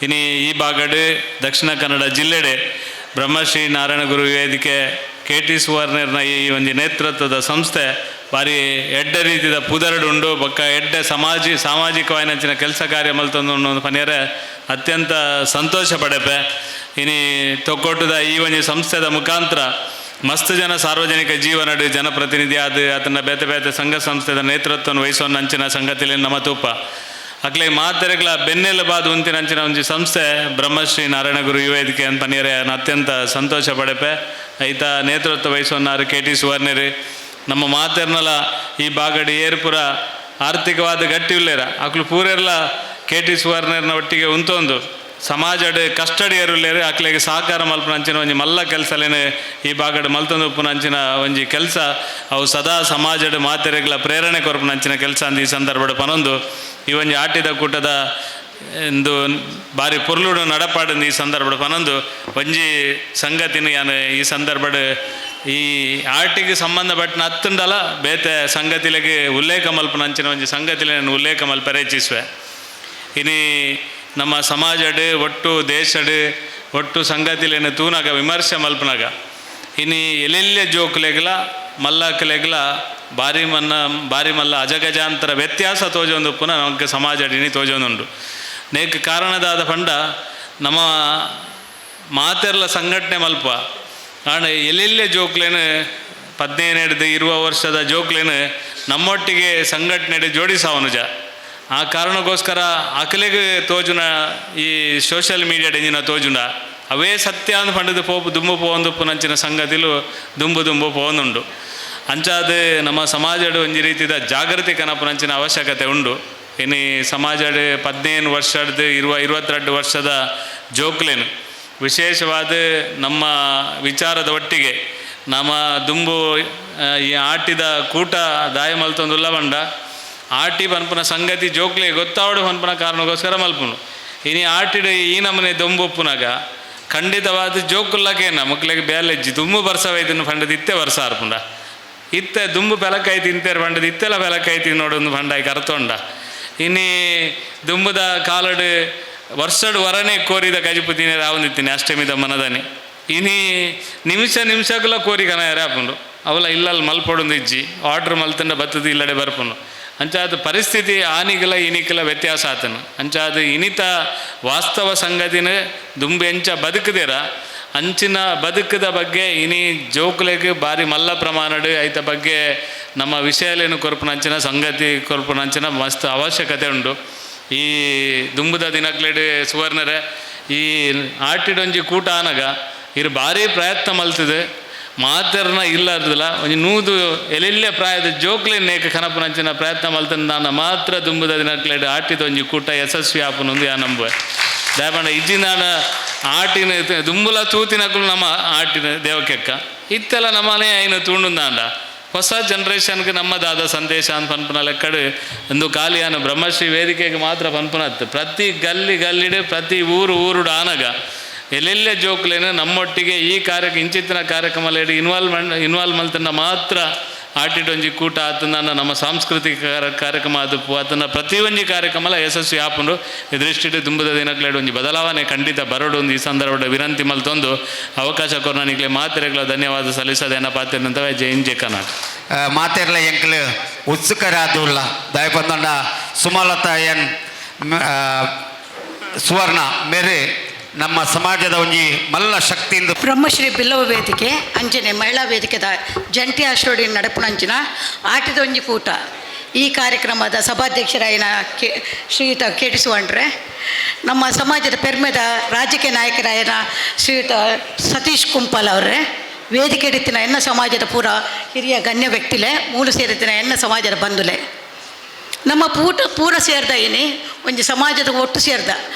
ಇನಿ ಈ ಭಾಗಡ್, ದಕ್ಷಿಣ ಕನ್ನಡ ಜಿಲ್ಲೆಡೆ ಬ್ರಹ್ಮಶ್ರೀ ನಾರಾಯಣ ಗುರು ವೇದಿಕೆ ಕೆ ಟಿ ಸುವರ್ಣರ್ನ ಈ ಒಂದು ನೇತೃತ್ವದ ಸಂಸ್ಥೆ ಭಾರಿ ಎಡ್ಡೆ ರೀತಿಯ ಪುದರಡು ಉಂಡು. ಬೊಕ್ಕ ಎಡ್ಡೆ ಸಾಮಾಜಿಕವಾಯಿನಂಚಿನ ಕೆಲಸ ಕಾರ್ಯ ಮಲ್ತೊಂದು ಪನಿಯರೆ ಅತ್ಯಂತ ಸಂತೋಷ ಪಡೆಪೆ. ಇನಿ ತೊಕ್ಕೊಟ್ಟದ ಈ ಒಂಜಿ ಸಂಸ್ಥೆದ ಮುಖಾಂತರ ಮಸ್ತ್ ಜನ ಸಾರ್ವಜನಿಕ ಜೀವನಡ್ ಜನಪ್ರತಿನಿಧಿ ಆದ ಆತನ ಬೇತೆ ಬೇತೆ ಸಂಘ ಸಂಸ್ಥೆದ ನೇತೃತ್ವವನ್ನು ವಹಿಸುವ ಅಂಚಿನ ಸಂಗತಿಯಲ್ಲಿ ನಮ್ಮ ತೂಪ. ಅಕ್ಲೆ ಮಾತೆರೆಗ್ಲ ಬೆನ್ನೆಲುಬಾದ್ ಉಂತಿನ ಅಂಚಿನ ಒಂಜಿ ಸಂಸ್ಥೆ ಬ್ರಹ್ಮಶ್ರೀ ನಾರಾಯಣ ಗುರು ಯುವ ವೇದಿಕೆ ಅಂತ ಪನಿಯರೆ ಅತ್ಯಂತ ಸಂತೋಷ ಪಡೆಪೆ. ಐತ ನೇತೃತ್ವ ವಹಿಸುವನ್ನಾರು ಕೆ ಟಿ ಸುವರ್ಣರು, ನಮ್ಮ ಮಾತೆರ್ನಲ ಈ ಬಾಗಡಿ ಏರ್ಪುರ ಆರ್ಥಿಕವಾದ ಗಟ್ಟಿ ಉಲ್ಲೇರ ಅಕ್ಲು ಪೂರೆರ್ಲ ಕೆ ಟಿ ಸುವರ್ಣರ್ನ ಒಟ್ಟಿಗೆ ಉಂತೊಂದು ಸಮಾಜಡ್ ಕಷ್ಟಡಿ ಏರುಲ್ಲೇರು ಅಕ್ಲೆಗೆ ಸಹಕಾರ ಮಲ್ಪುನ ಅಂಚಿನ ಒಂಜಿ ಮಲ್ಲ ಕೆಲಸಲೇನೆ ಈ ಭಾಗಡ್ ಮಲ್ತೊಂದು ಉಪ್ಪುನ ಅಂಚಿನ ಒಂಜಿ ಕೆಲಸ. ಅವು ಸದಾ ಸಮಾಜಡ್ ಮಾತೆರೆಗ್ಲ ಪ್ರೇರಣೆ ಕೊರ್ಪುನ ಅಂಚಿನ ಕೆಲಸ ಅಂದ್ ಈ ಸಂದರ್ಭಡ್ ಪನೊಂದು, ಈ ಒಂಜಿ ಆಟಿದ ಕೂಟದ ಎಂದು ಬಾರಿ ಪೊರ್ಲುಡು ನಡಪಾಡಿಂದು ಈ ಸಂದರ್ಭಡ್ ಪನೊಂದು, ಒಂಜಿ ಸಂಗತಿನ ಯಾನ್ ಈ ಸಂದರ್ಭಡ್ ಈ ಆಟಿಗೆ ಸಂಬಂಧಪಟ್ಟಿನ ಅತ್ತುಂಡಲ ಬೇತೆ ಸಂಗತಿಲೆಗೆ ಉಲ್ಲೇಖ ಮಲ್ಪುನ ಅಂಚಿನ ಒಂಜಿ ಸಂಗತಿಲೆ ನಾನು ಉಲ್ಲೇಖ ಮಲ್ಪರೆ ಇಚ್ಛಿಸುವೆ. ಇನಿ ನಮ್ಮ ಸಮಾಜಡ್, ಒಟ್ಟು ದೇಶಡ್, ಒಟ್ಟು ಸಂಗತಿಲೇನು ತೂನಾಗ, ವಿಮರ್ಶೆ ಮಲ್ಪನಾಗ, ಇನಿ ಎಲ್ಲೆಲ್ಲೆ ಜೋಕುಲೆಗ್ಲ ಮಲ್ಲಕ್ಲೆಗ್ಲ ಬಾರಿ ಮನ್ನ ಬಾರಿ ಮಲ್ಲ ಅಜಗಜಾಂತರ ವ್ಯತ್ಯಾಸ ತೋಜೊಂದು ಉಪ್ಪುನ ನಮಗೆ ಸಮಾಜಡ್ ಇನಿ ತೋಜೊಂದುಂಡು. ನೇಕ್ ಕಾರಣದಾದ ಪಂಡ ನಮ್ಮ ಮಾತೆರ್ಲ ಸಂಘಟನೆ ಮಲ್ಪ ಆಂಡ ಎಲ್ಲೆಲ್ಲೆ ಜೋಕ್ಲೇನು 15 ಇರುವ ವರ್ಷದ ಜೋಕ್ಲೇನು ನಮ್ಮೊಟ್ಟಿಗೆ ಸಂಘಟನೆ ಜೋಡಿಸಾವನುಜ. ಆ ಕಾರಣಕ್ಕೋಸ್ಕರ ಅಕಲೆಗೆ ತೋಜುನ ಈ ಸೋಷಿಯಲ್ ಮೀಡಿಯಾ ಎಂಜಿನ ತೋಜುನ ಅವೇ ಸತ್ಯ ಅಂದ್ ಪಂಡದು ಪೋಪು ದುಂಬು ಪೋವೊಂದು ನಂಚಿನ ಸಂಗತಿಲು ದುಂಬು ದುಂಬು ಪೋವೊಂದುಂಡು. ಅಂಚಾದ ನಮ್ಮ ಸಮಾಜಡ್ ಒಂಜಿ ರೀತಿದ ಜಾಗೃತಿ ಕನಪುನಂಚಿನ ಅವಶ್ಯಕತೆ ಉಂಡು. ಇನಿ ಸಮಾಜಡ್ 15 ವರ್ಷದ ಇರುವ 22 ವರ್ಷದ ಜೋಕ್ಲೇನು ವಿಶೇಷವಾದ ನಮ್ಮ ವಿಚಾರದ ಒಟ್ಟಿಗೆ ನಮ್ಮ ದುಂಬು ಈ ಆಟಿದ ಕೂಟ ದಾಯ ಮಲ್ತೊಂದುಲ್ಲ ಬಂಡ ಆಟಿ ಪನ್ಪುನ ಸಂಗತಿ ಜೋಕ್ಲೆ ಗೊತ್ತಾವಡು ಪನ್ಪುನ ಕಾರಣಕ್ಕೋಸ್ಕರ ಮಲ್ಪುನು. ಇನಿ ಆಟಿಡ್ ಈ ನಮನೆ ದೊಂಬು ಉಪ್ಪುನಾಗ ಖಂಡಿತವಾದ ಜೋಕುಲ್ಲಕೇನ ಮಕ್ಳಿಗೆ ಬೇಲೆಜ್ಜಿ ದುಂಬು ಬರ್ಸವೈತಿನ ಪಂಡದ ಇತ್ತೆ ವರ್ಷ ಆರ್ಪುಂಡ. ಇತ್ತೆ ದುಂಬು ಬೆಲಕೈ ತಿಂತೇರು ಪಂಡದ ಇತ್ತೆಲ್ಲ ಬೆಲಕೈ ನೋಡೊಂದು ಪಂಡಾಯ್ಕ ಅರ್ಥೊಂಡ. ಇನಿ ದುಂಬುದ ಕಾಲಡ್ ವರ್ಷಡ್ ವರನೆ ಕೋರಿದ ಕಜಿಪು ತಿನ್ನಿರ ಆವೊಂದಿತ್ತೀನಿ ಅಷ್ಟಮಿದ ಮನದನಿ. ಇನಿ ನಿಮಿಷ ನಿಮಿಷಕ್ಲ ಕೋರಿ ಕನಯರೆ ಆಪುಂಡು. ಅವಲ ಇಲ್ಲಲ್ಲಿ ಮಲ್ಪೊಡೊಂದು ಇಜ್ಜಿ, ಆರ್ಡ್ರ್ ಮಲ್ತಂಡ ಬತ್ತದ ಇಲ್ಲಡೆ ಬರ್ಪುಂಡು. ಅಂಚಾದ ಪರಿಸ್ಥಿತಿ ಆನಿಗಲ ಇನಿಕಲ ವ್ಯತ್ಯಾಸ ಆತನು. ಅಂಚಾದ ಇನಿತ ವಾಸ್ತವ ಸಂಗತಿನ ದುಂಬು ಎಂಚ ಬದುಕದಿರ ಅಂಚಿನ ಬದುಕದ ಬಗ್ಗೆ ಇನಿ ಜೋಕುಲೆಗ್ ಬಾರಿ ಮಲ್ಲ ಪ್ರಮಾಣಡ್ ಐತ ಬಗ್ಗೆ ನಮ್ಮ ವಿಷಯಲೇನು ಕೊರ್ಪುನಂಚಿನ ಸಂಗತಿ ಕೊರ್ಪುನಂಚಿನ ಮಸ್ತ್ ಅವಶ್ಯಕತೆ ಉಂಡು. ಈ ದುಂಬುದ ದಿನಕ್ಲೆಡ್ ಸುವರ್ಣರೆ ಈ ಆಟಿಡೊಂಜಿ ಕೂಟ ಆನಗ ಇರು ಭಾರಿ ಪ್ರಯತ್ನ ಮಲ್ತದೆ ಮಾತೆರ್ನ ಇಲ್ಲರ್ದಿಲ್ಲ ಒಂಜಿ ನೂದು ಎಲ್ಲೆಲ್ಲೆ ಪ್ರಾಯದ ಜೋಕ್ಲೆ ನೇಕ ಕನಪುನಂಚಿನ ಪ್ರಯತ್ನ ಮಲ್ತಂದಾನ ಮಾತ್ರ ದುಂಬುದ ದಿನಕ್ಲೆಡ್ ಆಟಿದ ಒಂಜಿ ಕೂಟ ಯಶಸ್ವಿ ಆಪುನೊಂದು ಯಾ ನಂಬುವೆ. ದಾಯಪಂಡ ಇಜ್ಜಿನಾನ ಆಟಿನ ದುಂಬುಲ ತೂತಿನಕುಲು ನಮ್ಮ ಆಟಿನ ದೇವಕೆಕ್ಕ ಇತ್ತೆಲ್ಲ ನಮ್ಮನೆ ಐನು ತೂಂಡುಂದಾಂಡ ಹೊಸ ಜನ್ರೇಷನ್ಗೆ ನಮ್ಮದಾದ ಸಂದೇಶ ಅಂತ ಪನ್ಪುನ ಲೆಕ್ಕಡು ಒಂದು ಖಾಲಿಯಾನ ಬ್ರಹ್ಮಶ್ರೀ ವೇದಿಕೆಗೆ ಮಾತ್ರ ಪನ್ಪುನತ್ತು. ಪ್ರತಿ ಗಲ್ಲಿ ಗಲ್ಲಿಡು ಪ್ರತಿ ಊರು ಊರುಡು ಆನಗ ಎಲ್ಲೆಲ್ಲೆ ಜೋಕ್ಲೇನು ನಮ್ಮೊಟ್ಟಿಗೆ ಈ ಕಾರ್ಯಕ್ಕೆ ಇಂಚಿತ್ತಿನ ಕಾರ್ಯಕ್ರಮ ಇನ್ವಾಲ್ವ್ ಮಲ್ತಂಡ ಮಾತ್ರ ಆಟಿಡೊಂಜಿ ಕೂಟ ಆತನ ನಮ್ಮ ಸಾಂಸ್ಕೃತಿಕ ಕಾರ್ಯಕ್ರಮ ಅದು ಆತನ ಪ್ರತಿಯೊಂಜಿ ಕಾರ್ಯಕ್ರಮಲ ಯಶಸ್ವಿ ಆಪುಂಡು. ಈ ದೃಷ್ಟಿಡ್ ದುಂಬುದ ದಿನಕ್ಲೆಡ್ ಒಂಜಿ ಬದಲಾವಣೆ ಖಂಡಿತ ಬರೋಡು ಒಂದು ಈ ಸಂದರ್ಭದ ವಿನಂತಿ ಮಲ್ತೊಂದು ಅವಕಾಶ ಕೊರ್ನ ಮಾತ್ರೆಗಳ ಧನ್ಯವಾದ ಸಲ್ಲಿಸದೇನ ಪಾತ್ರ. ಜೈ ಹಿಂದ್, ಜೈ ಕರ್ನಾಟಕ. ಮಾತೆರ್ಲ ಎಂಕ್ಲು ಉತ್ಸುಕರಾದುಲ್ಲ ದಯಪಂದಂಡ ಸುಮಲತಾ ಎನ್ ಸುವರ್ಣ ಮೇರೆ ನಮ್ಮ ಸಮಾಜದ ಒಂಜಿ ಮಲ್ಲ ಶಕ್ತಿಯಿಂದ. ಬ್ರಹ್ಮಶ್ರೀ ಬಿಲ್ಲವ ವೇದಿಕೆ ಅಂಚನೆ ಮಹಿಳಾ ವೇದಿಕೆದ ಜಂಟಿ ಆಶ್ರೋಡಿ ನಡಪುನಂಚಿನ ಆಟದ ಒಂಜಿ ಕೂಟ ಈ ಕಾರ್ಯಕ್ರಮದ ಸಭಾಧ್ಯಕ್ಷರಾಯಿನ ಕೆ ಶ್ರೀಯುತ ಕೇಟಿಸುವಂಡ್ರೆ, ನಮ್ಮ ಸಮಾಜದ ಪೆರ್ಮೆದ ರಾಜಕೀಯ ನಾಯಕರಾಯನ ಶ್ರೀಯುತ ಸತೀಶ್ ಕುಂಪಾಲ್ ಅವರೇ, ವೇದಿಕೆ ಹಿಡಿತಿನ ಎನ್ನ ಸಮಾಜದ ಪೂರ ಹಿರಿಯ ಗಣ್ಯ ವ್ಯಕ್ತಿಲೆ, ಮೂಲು ಸೇರಿದಿನ ಎನ್ನ ಸಮಾಜದ ಬಂಧುಲೆ, ನಮ್ಮ ಪೂಟ ಪೂರ ಸೇರ್ದ ಏನಿ ಒಂಜಿ ಸಮಾಜದ ಒಟ್ಟು ಸೇರ್ದ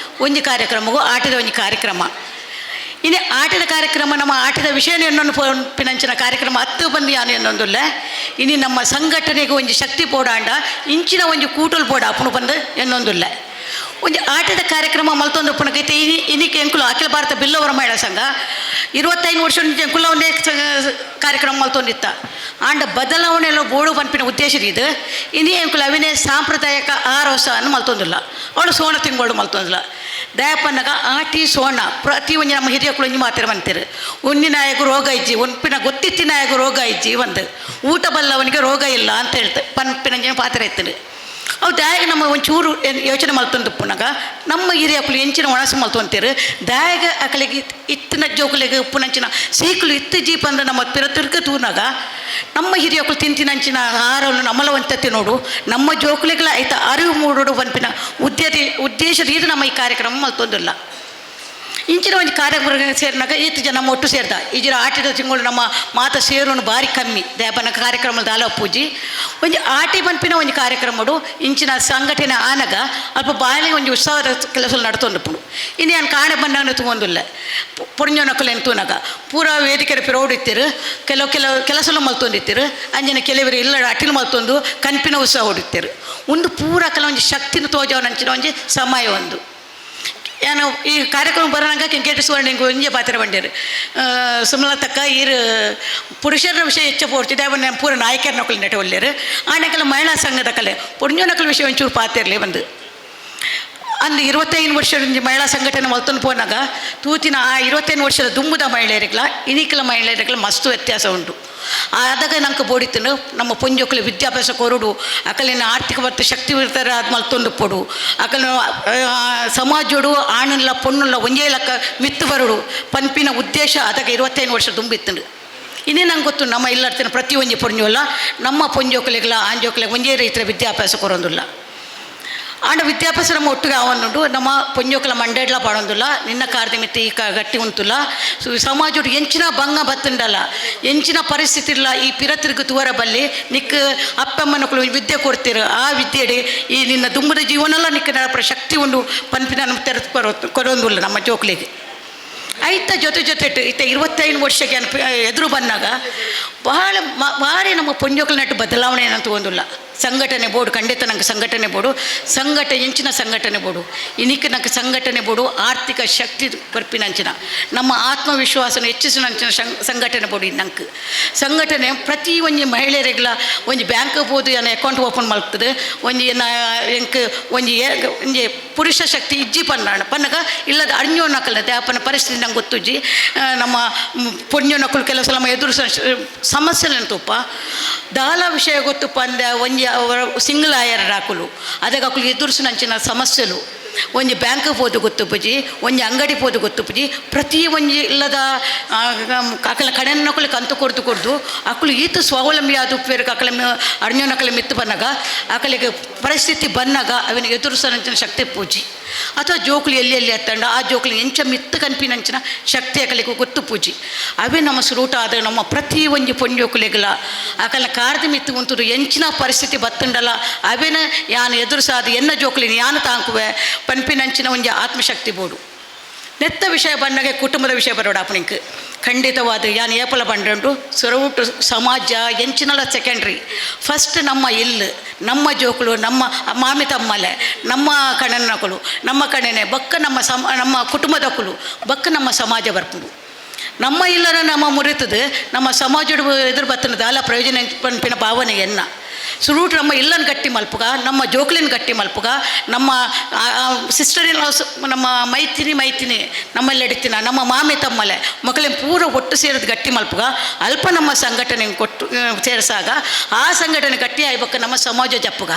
ಒಂಜಿ ಕಾರ್ಯಕ್ರಮಗೂ ಆಟದ ಒಂಜಿ ಕಾರ್ಯಕ್ರಮ. ಇನ್ನು ಆಟದ ಕಾರ್ಯಕ್ರಮ ನಮ್ಮ ಆಟದ ವಿಷಯ ಎನ್ನೊಂದು ಪಿನಂಚಿನ ಕಾರ್ಯಕ್ರಮ ಹತ್ತು ಬಂದು ಯಾನು ಎನ್ನೊಂದುಲ್ಲ. ಇನಿ ನಮ್ಮ ಸಂಘಟನೆಗೆ ಒಂಜಿ ಶಕ್ತಿ ಪೋಡಾಂಡ ಇಂಚಿನ ಒಂಜಿ ಕೂಟಲ್ ಪೋಡ ಅಪ್ಪನು ಬಂದು ಎನ್ನೊಂದುಲ್ಲ. ಒಂಜಿ ಆಟದ ಕಾರ್ಯಕ್ರಮ ಮಲ್ತೊಂದು ಪುನಕೈತೆ. ಇನಿ ಇನಿಕೆ ಎಂಕುಲು ಅಖಿಲ ಭಾರತ ಬಿಲ್ಲವರ ಮಹಿಳಾ ಸಂಘ 25 ವರ್ಷ ಎಂಕುಲ ಒಂದೇ ಕಾರ್ಯಕ್ರಮ ಮಲ್ತೊಂದಿತ್ತ. ಆಂಡ ಬದಲಾವಣೆ ಎಲ್ಲ ಬೋಡು ಪನ್ಪಿನ ಉದ್ದೇಶ ಇದು. ಇನಿ ಎಂಕುಲು ಅವಿನೇ ಸಾಂಪ್ರದಾಯಿಕ ಆರೋಸ ಅನ್ನು ಮಲ್ತೊಂದಿಲ್ಲ, ಅವಳು ಸೋಣ ತಿಂಗಳು ಮಲ್ತೊಂದಿಲ್ಲ. ದಯಪನ್ನಗ ಆಟಿ ಸೋಣ ಪ್ರತಿ ಒಂಜಿ ನಮ್ಮ ಹಿರಿಯಕ್ಕಳು ಒಂಜಿ ಮಾತ್ರ ಬಂತೀರು, ಉನ್ನಿನಾಯಕ ರೋಗ ಇಜ್ಜಿ, ಉನ್ಪಿನ ಗೊತ್ತಿತ್ತಿನಾಯಕ ರೋಗ ಇಜ್ಜಿ, ಒಂದು ಊಟ ಬಲ್ಲವನಿಗೆ ರೋಗ ಇಲ್ಲ ಅಂತ ಹೇಳ್ತೆ ಪನ್ಪಿನ ಪಾತ್ರ ಇತ್ತು. ಅವು ದಾಯಗ ನಮ್ಮ ಒಂಚೂರು ಯೋಚನೆ ಮಲ್ತೊಂದು ಪುನಗ ನಮ್ಮ ಹಿರಿಯಕ್ಕಳು ಎಂಚಿನ ಒಣಸು ಮಲ್ತೊಂತೀರು. ದಾಯಗ ಅಕಲಿಗೆ ಇತ್ತಿನ ಜೋಕುಲಿಗೆ ಉಪ್ಪುನಂಚಿನ ಸೀಕುಲು ಇತ್ತು ಜೀಪ್ ಅಂದ್ರೆ ನಮ್ಮ ಪಿರ ತೂನಾಗ ನಮ್ಮ ಹಿರಿಯಕ್ಕಳು ತಿಂತಿನಂಚಿನ ಆಹಾರವನ್ನು ನಮ್ಮಲ ಒಂತತ್ತಿ ನೋಡು ನಮ್ಮ ಜೋಕುಲಿಗೆಲ್ಲ ಐತ ಅರಿವು ಮೂಡೋಡು ಪನ್ಪಿನ ಉದ್ದೇಶ ರೀತಿ ನಮ್ಮ ಈ ಕಾರ್ಯಕ್ರಮ ಮಲ್ತೊಂದಿಲ್ಲ. ಇಂಚಿನ ಒಂದು ಕಾರ್ಯಕ್ರಮ ಸೇರಿನಾಗ ಈತ ಜನ ನಮ್ಮ ಒಟ್ಟು ಸೇರ್ದ ಈಜಿನ ಆಟಿದ ತಿಂಗಳು ನಮ್ಮ ಮಾತ ಸೇರುನು ಭಾರಿ ಕಮ್ಮಿ. ದೇಪನ ಕಾರ್ಯಕ್ರಮದ ದಾಲ ಪೂಜಿ ಒಂಜಿ ಆಟಿ ಪನ್ಪಿನ ಒಂಜಿ ಕಾರ್ಯಕ್ರಮಡು ಇಂಚಿನ ಸಂಘಟನೆ ಆನಗ ಅಲ್ಪ ಬಾಲಿ ಒಂಜಿ ಉತ್ಸವದ ಕೆಲಸ ನಡ್ತೊಂದುಪ್ಪುಂಡು. ಇನ್ನು ನಾನು ಕಾಣೆ ಬಂದಾಗ ತೂವೊಂದುಲ್ಲ ಪೊಡಿಂಜನಕುಲೆನ್ ತೂನಾಗ ಪೂರಾ ವೇದಿಕೆ ಪಿರೋಡ್ ಇತ್ತಿರು, ಕೆಲವು ಕೆಲವು ಕೆಲಸಲು ಮಲ್ತೊಂದಿತ್ತಿರು, ಅಂಜನ ಕೆಲವರು ಇಲ್ಲ ಅಟಿಲು ಮಲ್ತೊಂದು ಕನ್ಪಿನ ಉತ್ಸವ ಹೊಡಿತ್ತಿರು. ಒಂದು ಪೂರಾ ಕೆಲವೊಂಜಿ ಶಕ್ತಿನ ತೋಜವನಂಚಿನ ಒಂಜಿ ಸಮಯ ಒಂದು. ಏನು ಈ ಕಾರ್ಯಕ್ರಮ ಬರೋಣಂಗ ಕೆಂಕೇಟಿ ಸುವರ್ಣ ಹಿಂಗೆ ಒಂಜೆ ಪಾತ್ರ ಬಂಡೇರು ಸುಮಲತಕ್ಕ ಈರು ಪುರುಷರ ವಿಷಯ ಹೆಚ್ಚು ಪೋಡ್ತಿದ್ದೆ ಅವನ್ನ ಪೂರ ನಾಯಕರ ನಕಲು ನೆಟ ಒಲ್ಲೇರು. ಆಣಕಲ ಮಹಿಳಾ ಸಂಘದ ಕಲೆ ಪೊಂಜೋ ವಿಷಯ ಒಂಚೂರು ಪಾತಿರಲಿ ಬಂದು ಅಂದು 25 ವರ್ಷ ಮಹಿಳಾ ಸಂಘಟನೆ ಮಲ್ತೊಂದು ಪೋನಾಗ ತೂತಿನ ಆ 25 ವರ್ಷದ ದುಂಬುದ ಮಹಿಳೆಯರಿಗ್ಲ ಇನಿಕಲ ಮಹಿಳೆಯರಿಗ್ಲ ಮಸ್ತು ವ್ಯತ್ಯಾಸ ಉಂಟು. ಆದಾಗ ನಂಗೆ ಬೋಡಿತನು ನಮ್ಮ ಪೊಂಜೋಕ್ಲು ವಿದ್ಯಾಭ್ಯಾಸ ಕೊರಡು, ಅಕಲಿನ ಆರ್ಥಿಕ ಮತ್ತು ಶಕ್ತಿ ಇರ್ತಾರೆ ಅದು ಮಲ್ತೊಂದು ಪೊಡು, ಅಕಲಿನ ಸಮಾಜೋಡು ಆಣುಲ್ಲ ಪೊಣ್ಣುಲ್ಲ ಒಂಜೇ ಲೆಕ್ಕ ಮಿತ್ತು ಬರುಡು ಪನ್ಪಿನ ಉದ್ದೇಶ ಆದಾಗ 25 ವರ್ಷ ದುಂಬಿತ್ತನು. ಇನ್ನೇ ನಂಗೆ ಗೊತ್ತು ನಮ್ಮ ಇಲ್ಲರ್ತಿನ ಪ್ರತಿ ಒಂಜಿ ಪೊಂಜೋಲ್ಲ ನಮ್ಮ ಪೊಂಜೋಕ್ಲಿಗ್ಲ ಆಂಜೋಕ್ಲಿಗೆ ಒಂಜೇ ರೀತಿಯ ವಿದ್ಯಾಭ್ಯಾಸ ಕೊರೊಂದಿಲ್ಲ. ಆಂಡ ವಿದ್ಯಾಭ್ಯಾಸ ನಮ್ಮ ಒಟ್ಟಿಗೆ ಆವೊಂದುಂಡು ನಮ್ಮ ಪೊಂಜೋಕ್ಲ ಮಂಡೇಡ್ಲ ಪಾಡೊಂದುಲ್ಲ ನಿನ್ನ ಕಾರ್ದ ಮಿತ್ತ ಈ ಗಟ್ಟಿ ಉಂತುಲ್ಲ. ಸೊ ಸಮಾಜೋಡು ಎಂಚಿನ ಭಂಗ ಬತ್ತುಂಡಲ್ಲ ಎಂಚಿನ ಪರಿಸ್ಥಿತಿ ಇಲ್ಲ ಈ ಪಿರತಿರ್ಗು ತುವರ ಬಲ್ಲಿ ನಿಕ್ ಅಪ್ಪಮ್ಮನಕುಲು ವಿದ್ಯೆ ಕೊಡ್ತೀರು, ಆ ವಿದ್ಯೆಡೆ ಈ ನಿನ್ನ ದುಂಬದ ಜೀವನಲ್ಲ ನಿಕ್ಕ ನಡಪರ ಶಕ್ತಿ ಉಂಡು ಪನ್ಪಿನ ನಮ್ಮ ತೆರೆದು ಕೊರೊಂದುಲ್ಲ ನಮ್ಮ ಜೋಕ್ಲಿಗೆ. ಐತ ಜೊತೆ ಜೊತೆ ಇತ್ತ 25 ವರ್ಷಕ್ಕೆ ಎದುರು ಬಂದಾಗ ಬಹಳ ಭಾರಿ ನಮ್ಮ ಪೊಂಜೋಕ್ಲ ನಟ್ಟು ಬದಲಾವಣೆ ಅಂತ ತಗೊಂಡಿಲ್ಲ. ಸಂಘಟನೆ ಬೋಡು, ಖಂಡಿತ ನಂಗೆ ಸಂಘಟನೆ ಬೋಡು. ಸಂಘಟನೆ ಎಂಚಿನ ಸಂಘಟನೆ ಬೋಡು ಇನಿಕ್ ನಂಗೆ ಸಂಘಟನೆ ಬೋಡು. ಆರ್ಥಿಕ ಶಕ್ತಿ ಕೊರ್ಪಿನಂಚಿನ, ನಮ್ಮ ಆತ್ಮವಿಶ್ವಾಸನ ಹೆಚ್ಚಿಸಿನಂಚಿನ ಸಂಘಟನೆ ಬೋಡು. ನಂಗೆ ಸಂಘಟನೆ ಪ್ರತಿ ಒಂಜಿ ಮಹಿಳೆಯರಿಗೆಲ್ಲ ಒಂಜಿ ಬ್ಯಾಂಕ್ ಪೋದು ಏನ ಅಕೌಂಟ್ ಓಪನ್ ಮಲ್ತದೆ. ಒಂಜಿ ಏನ ಎಂಕ್ ಒಂಜಿ ಒಂಜಿ ಪುರುಷ ಶಕ್ತಿ ಇಜ್ಜಿ ಪನ್ನಾಣ ಪನ್ನಗ ಇಲ್ಲದ ಅರ್ಞೋನಕಲ್ನ ಅಪ್ಪನ ಪರಿಸ್ಥಿತಿ ನಂಗೆ ಗೊತ್ತುಜ್ಜಿ. ನಮ್ಮ ಪೊಣ್ಯನಕುಲು ಕೆಲವು ಸಲ ನಮ್ಮ ಎದುರು ಸಮಸ್ಯೆ ತುಪ್ಪ ದಾಲ ವಿಷಯ ಗೊತ್ತುಪ್ಪ ಅಂದ ಒಂಜಿ ಅವರ ಸಿಂಗಲ್ ಆಯರ್ ಹಾಕುಲು ಅದಕ್ಕೆ ಅಕುಲು ಎದುರಿಸಿನಂಚಿನ ಸಮಸ್ಯೆಲು. ಒಂಜಿ ಬ್ಯಾಂಕ್ ಪೋದು ಗೊತ್ತುಪುಜಿ, ಒಂಜಿ ಅಂಗಡಿ ಪೋದು ಗೊತ್ತುಪುಜಿ. ಪ್ರತಿ ಒಂಜಿ ಇಲ್ಲದ ಅಕಲ ಕಡೆನಕುಲು ಕಂತು ಕೊಡ್ದು ಕೊಡ್ದು ಅಕುಲು ಈತ ಸ್ವಾವಲಂಬಿ ಆದ ಉಪ್ಪೇರು. ಅಕಲ ಅರ್ಞನಕಲ ಮಿತ್ತು ಬನ್ನಾಗ, ಅಕಲಿಗೆ ಪರಿಸ್ಥಿತಿ ಬನ್ನಾಗ ಅವನಿಗೆ ಎದುರಿಸೋನಂಚಿನ ಶಕ್ತಿ ಪೂಜಿ. ಅಥವಾ ಜೋಕುಲು ಎಲ್ಲಿ ಎಲ್ಲಿ ಎತ್ತಂಡ ಆ ಜೋಕುಲು ಎಂಚ ಮಿತ್ತು ಕನ್ಪಿನಂಚಿನ ಶಕ್ತಿ ಅಕಲಿಗೆ ಗೊತ್ತು ಪೂಜಿ. ಅವೇ ನಮ್ಮ ಸುರೂಟ ಆದ ನಮ್ಮ ಪ್ರತಿ ಒಂಜಿ ಪೊಂಜೋಕುಲಿಗಲ ಅಕಲ ಕಾರದ ಮಿತ್ತು ಉಂತುದು ಎಂಚಿನ ಪರಿಸ್ಥಿತಿ ಬತ್ತುಂಡಲ ಅವೇನ ಯಾನ್ ಎದುರುಸಾದ ಎನ್ನ ಜೋಕುಲಿನ ಯಾನು ತಾಂಕುವೆ ಪನ್ಪಿನಂಚಿನ ಒಂಜಿ ಆತ್ಮಶಕ್ತಿ ಬೋಡು. ನೆತ್ತ ವಿಷಯ ಬಂದಾಗ ಕುಟುಂಬದ ವಿಷಯ ಬರೋಡ ಅಪ್ಪನಿಂಕ್ ಖಂಡಿತವಾದ ಯಾನ್ ಏಪಲ ಬಂಡುಂಟು ಸೊರವುಟು ಸಮಾಜ ಎಂಚಿನಲ ಸೆಕೆಂಡ್ರಿ. ಫಸ್ಟ್ ನಮ್ಮ ಇಲ್ಲು, ನಮ್ಮ ಜೋಕುಲು, ನಮ್ಮ ಮಾಮಿ ತಮ್ಮಲೆ, ನಮ್ಮ ಕಣನಕುಲು, ನಮ್ಮ ಕಣನೆ ಬಕ್ಕ ನಮ್ಮ ನಮ್ಮ ಕುಟುಂಬದಕ್ಕುಲು ಬಕ್ಕ ನಮ್ಮ ಸಮಾಜ ಬರ್ಪುಂಡು. ನಮ್ಮ ಇಲ್ಲನ ನಮ್ಮ ಮುರಿತದೆ, ನಮ್ಮ ಸಮಾಜದ ಎದುರು ಬತ್ತನ ದಾಲ ಪ್ರಯೋಜನ ಪನ್ಪಿನ ಭಾವನೆ ಎನ್ನ. ಸುರೂಟ್ ನಮ್ಮ ಇಲ್ಲನ ಗಟ್ಟಿ ಮಲ್ಪುಗ, ನಮ್ಮ ಜೋಕ್ಲಿನ ಗಟ್ಟಿ ಮಲ್ಪುಗ, ನಮ್ಮ ಸಿಸ್ಟರ್ ಇನ್ ನಮ್ಮ ಮೈತಿನಿ ಮೈತಿನಿ ನಮ್ಮಲ್ಲಿ ಎಡಿತಿನ ನಮ್ಮ ಮಾಮಿ ತಮ್ಮಲೆ ಮಕ್ಕಳಿನ ಪೂರ ಒಟ್ಟು ಸೇರಿದ ಗಟ್ಟಿ ಮಲ್ಪುಗ. ಅಲ್ಪ ನಮ್ಮ ಸಂಘಟನೆ ಕೊಟ್ಟು ಸೇರಿಸಾಗ ಆ ಸಂಘಟನೆ ಗಟ್ಟಿ ಆಯ್ಬಕ್ಕ ನಮ್ಮ ಸಮಾಜ ಜಪ್ಪುಗ.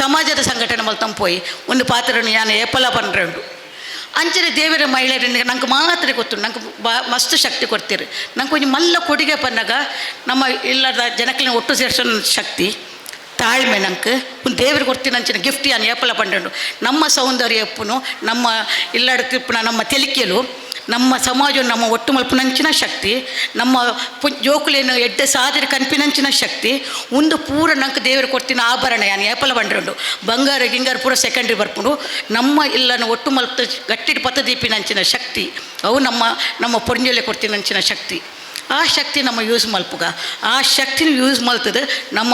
ಸಮಾಜದ ಸಂಘಟನೆ ಮಲ್ತಂ ಪೋಯಿ ಒಂದು ಪಾತ್ರನು ಯಾನು ಏಪಲ ಪನ್ರೆಂಡು. ಅಂಚನೆ ದೇವರ ಮಹಿಳೆಯರಿಗೆ ನಂಗೆ ಮಾತ್ರ ಗೊತ್ತು, ನಂಗೆ ಬಾ ಮಸ್ತ್ ಶಕ್ತಿ ಕೊಡ್ತೀರಿ. ನಂಗೆ ಒಂಜಿ ಮಲ್ಲ ಕೊಡುಗೆ ಪನ್ನಾಗ ನಮ್ಮ ಇಲ್ಲದ ಜನಕ್ಲಿನ ಒಟ್ಟು ಸೇರ್ಸೋ ಶಕ್ತಿ, ತಾಳ್ಮೆ ನಂಗೆ ಒಂದು ದೇವರು ಕೊಡ್ತೀನಿ ಅಂಚಿನ ಗಿಫ್ಟ್ ಯಾನ್ ಏಪಲ ಪಂಡಂಡು. ನಮ್ಮ ಸೌಂದರ್ಯ ಎಪ್ಪುನು ನಮ್ಮ ಇಲ್ಲಡ ನಮ್ಮ ತೆಲಿಕೆಲು ನಮ್ಮ ಸಮಾಜ ನಮ್ಮ ಒಟ್ಟು ಮಲ್ಪುನಂಚಿನ ಶಕ್ತಿ, ನಮ್ಮ ಜೋಕುಲೇನು ಎಡ್ಡೆ ಸಾದಿರ ಕನ್ಪಿನಂಚಿನ ಶಕ್ತಿ ಒಂದು ಪೂರ ನಂಗೆ ದೇವರು ಕೊಡ್ತಿನ ಆಭರಣ ಯಾನ್ ಏಪಲ ಬಂಡ್ರುಂಡು. ಬಂಗಾರ ಗಿಂಗಾರ ಪೂರ ಸೆಕೆಂಡ್ರಿ ಬರ್ಪುಂಡು. ನಮ್ಮ ಇಲ್ಲನ ಒಟ್ಟು ಮಲ್ಪ ಗಟ್ಟಿಡ್ ಪತದೀಪಿನಂಚಿನ ಶಕ್ತಿ ಅವು ನಮ್ಮ ನಮ್ಮ ಪೊಂಜೊಲೆ ಕೊಡ್ತಿನಂಚಿನ ಶಕ್ತಿ. ಆ ಶಕ್ತಿ ನಮ್ಮ ಯೂಸ್ ಮಲ್ಪುಗ. ಆ ಶಕ್ತಿನ ಯೂಸ್ ಮಲ್ತದೆ ನಮ್ಮ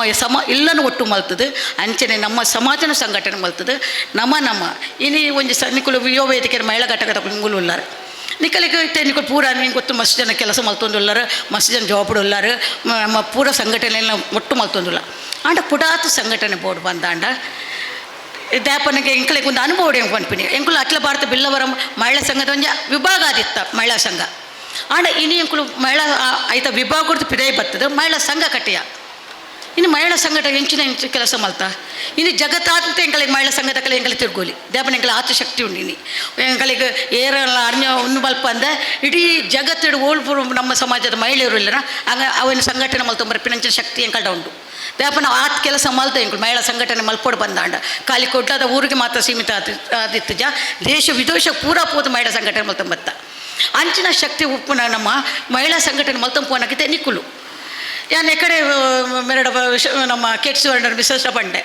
ಇಲ್ಲನ ಒಟ್ಟು ಮಲ್ತದೆ. ಅಂಚನೆ ನಮ್ಮ ಸಮಾಜನ ಸಂಘಟನೆ ಮಲ್ತದೆ. ನಮ್ಮ ನಮ್ಮ ಇನಿ ಒಂಜಿ ನಿಕುಲು ಯುವ ವೇದಿಕೆ ಮಹಿಳಾ ಘಟಕದ ನಿಂಗುಲು ಉಲ್ಲಾರ ನಿಕಲಿಗೆ ಇತ್ತೆ ನಿಕುಲು ಪೂರ ನಿಂಗೆ ಗೊತ್ತು ಮಸ್ತ್ ಜನ ಕೆಲಸ ಮಲ್ತೊಂದುಲ್ಲಾರ, ಮಸ್ತ್ ಜನ ಜಾಬ್ ಉಲ್ಲಾರ. ನಮ್ಮ ಪೂರ ಸಂಘಟನೆಲ್ಲ ಒಟ್ಟು ಮಲ್ತೊಂದುಲ್ಲ. ಆಂಡ ಪುಡಾತ್ ಸಂಘಟನೆ ಬೋರ್ಡ್ ಬಂದಾಂಡ ದಾಪನಿಗೆ ಎಂಕಲಿಗೆ ಒಂದು ಅನುಭವ ಪನ್ಪಿನಿ. ಎಂಕುಲು ಅಖಿಲ ಭಾರತ ಬಿಲ್ಲವರ ಮಹಿಳಾ ಸಂಘದ ಒಂಜಿ ವಿಭಾಗ ಆದಿತ್ತ ಮಹಿಳಾ ಸಂಘ. ಆಂಡ ಇನಿ ಎಂಕುಲು ಮಹಿಳಾ ಐತ ವಿಭಾಗದ ಪಿದೈ ಬರ್ತದೆ ಮಹಿಳಾ ಸಂಘ ಕಟ್ಟಿಯ. ಇನ್ನು ಮಹಿಳಾ ಸಂಘಟ ಎಂಚಿನ ಎಂಚ ಕೆಲಸ ಮಲ್ತ ಇನ್ನು ಜಗತ್ತಾದಂತ ಎಂಕಲಿಗೆ ಮಹಿಳಾ ಸಂಘದ ಕಲೆ ಎಂಕಲಿ ತಿರ್ಗೋಲಿ ದೇಪನ ಎಂಕಲ ಆತ ಶಕ್ತಿ ಉಂಡು. ಇನಿ ಎಂಕಲಿಗೆ ಏರಲ್ಲ ಅರ್ಞ ಉನ್ನು ಮಲ್ಪ ಅಂದ ಇಡೀ ಜಗತ್ತಿಡು ಓಲ್ಪುರು ನಮ್ಮ ಸಮಾಜದ ಮಹಿಳೆಯರು ಇಲ್ಲನ ಹಂಗ ಅವನ ಸಂಘಟನೆ ಮಲ್ತೊಂಬರ ಶಕ್ತಿ ಎಂಕಲ್ಡ ಉಂಡು. ದೇಪನ ಆತ್ ಕೆಲಸ ಮಲ್ತ ಎಂಕುಲು ಮಹಿಳಾ ಸಂಘಟನೆ ಮಲ್ಪೋಡು ಬಂದಾಂಡ ಖಾಲಿ ಕೊಡ್ಲಾದ ಊರಿಗೆ ಮಾತ್ರ ಸೀಮಿತ ಆದಿತ್ತು ಜ ದೇಶ ವಿದೇಶ ಪೂರಾ ಪೋದು ಮಹಿಳಾ ಸಂಘಟನೆ ಮಲ್ತೊಂಬತ್ತ ಅಂಚಿನ ಶಕ್ತಿ ಉಪ್ಪುನ ನಮ್ಮ ಮಹಿಳಾ ಸಂಘಟನೆ ಮಲ್ತೊಂಪೋನಕ್ಕಿతే ನಿಕ್ಕುಲು. ಯಾನ್ ಎಕಡೆ ಮೆರಡ ನಮ್ಮ ಕೆಟ್ಸು ಮಿಸಸ್ ಪಂಡೆ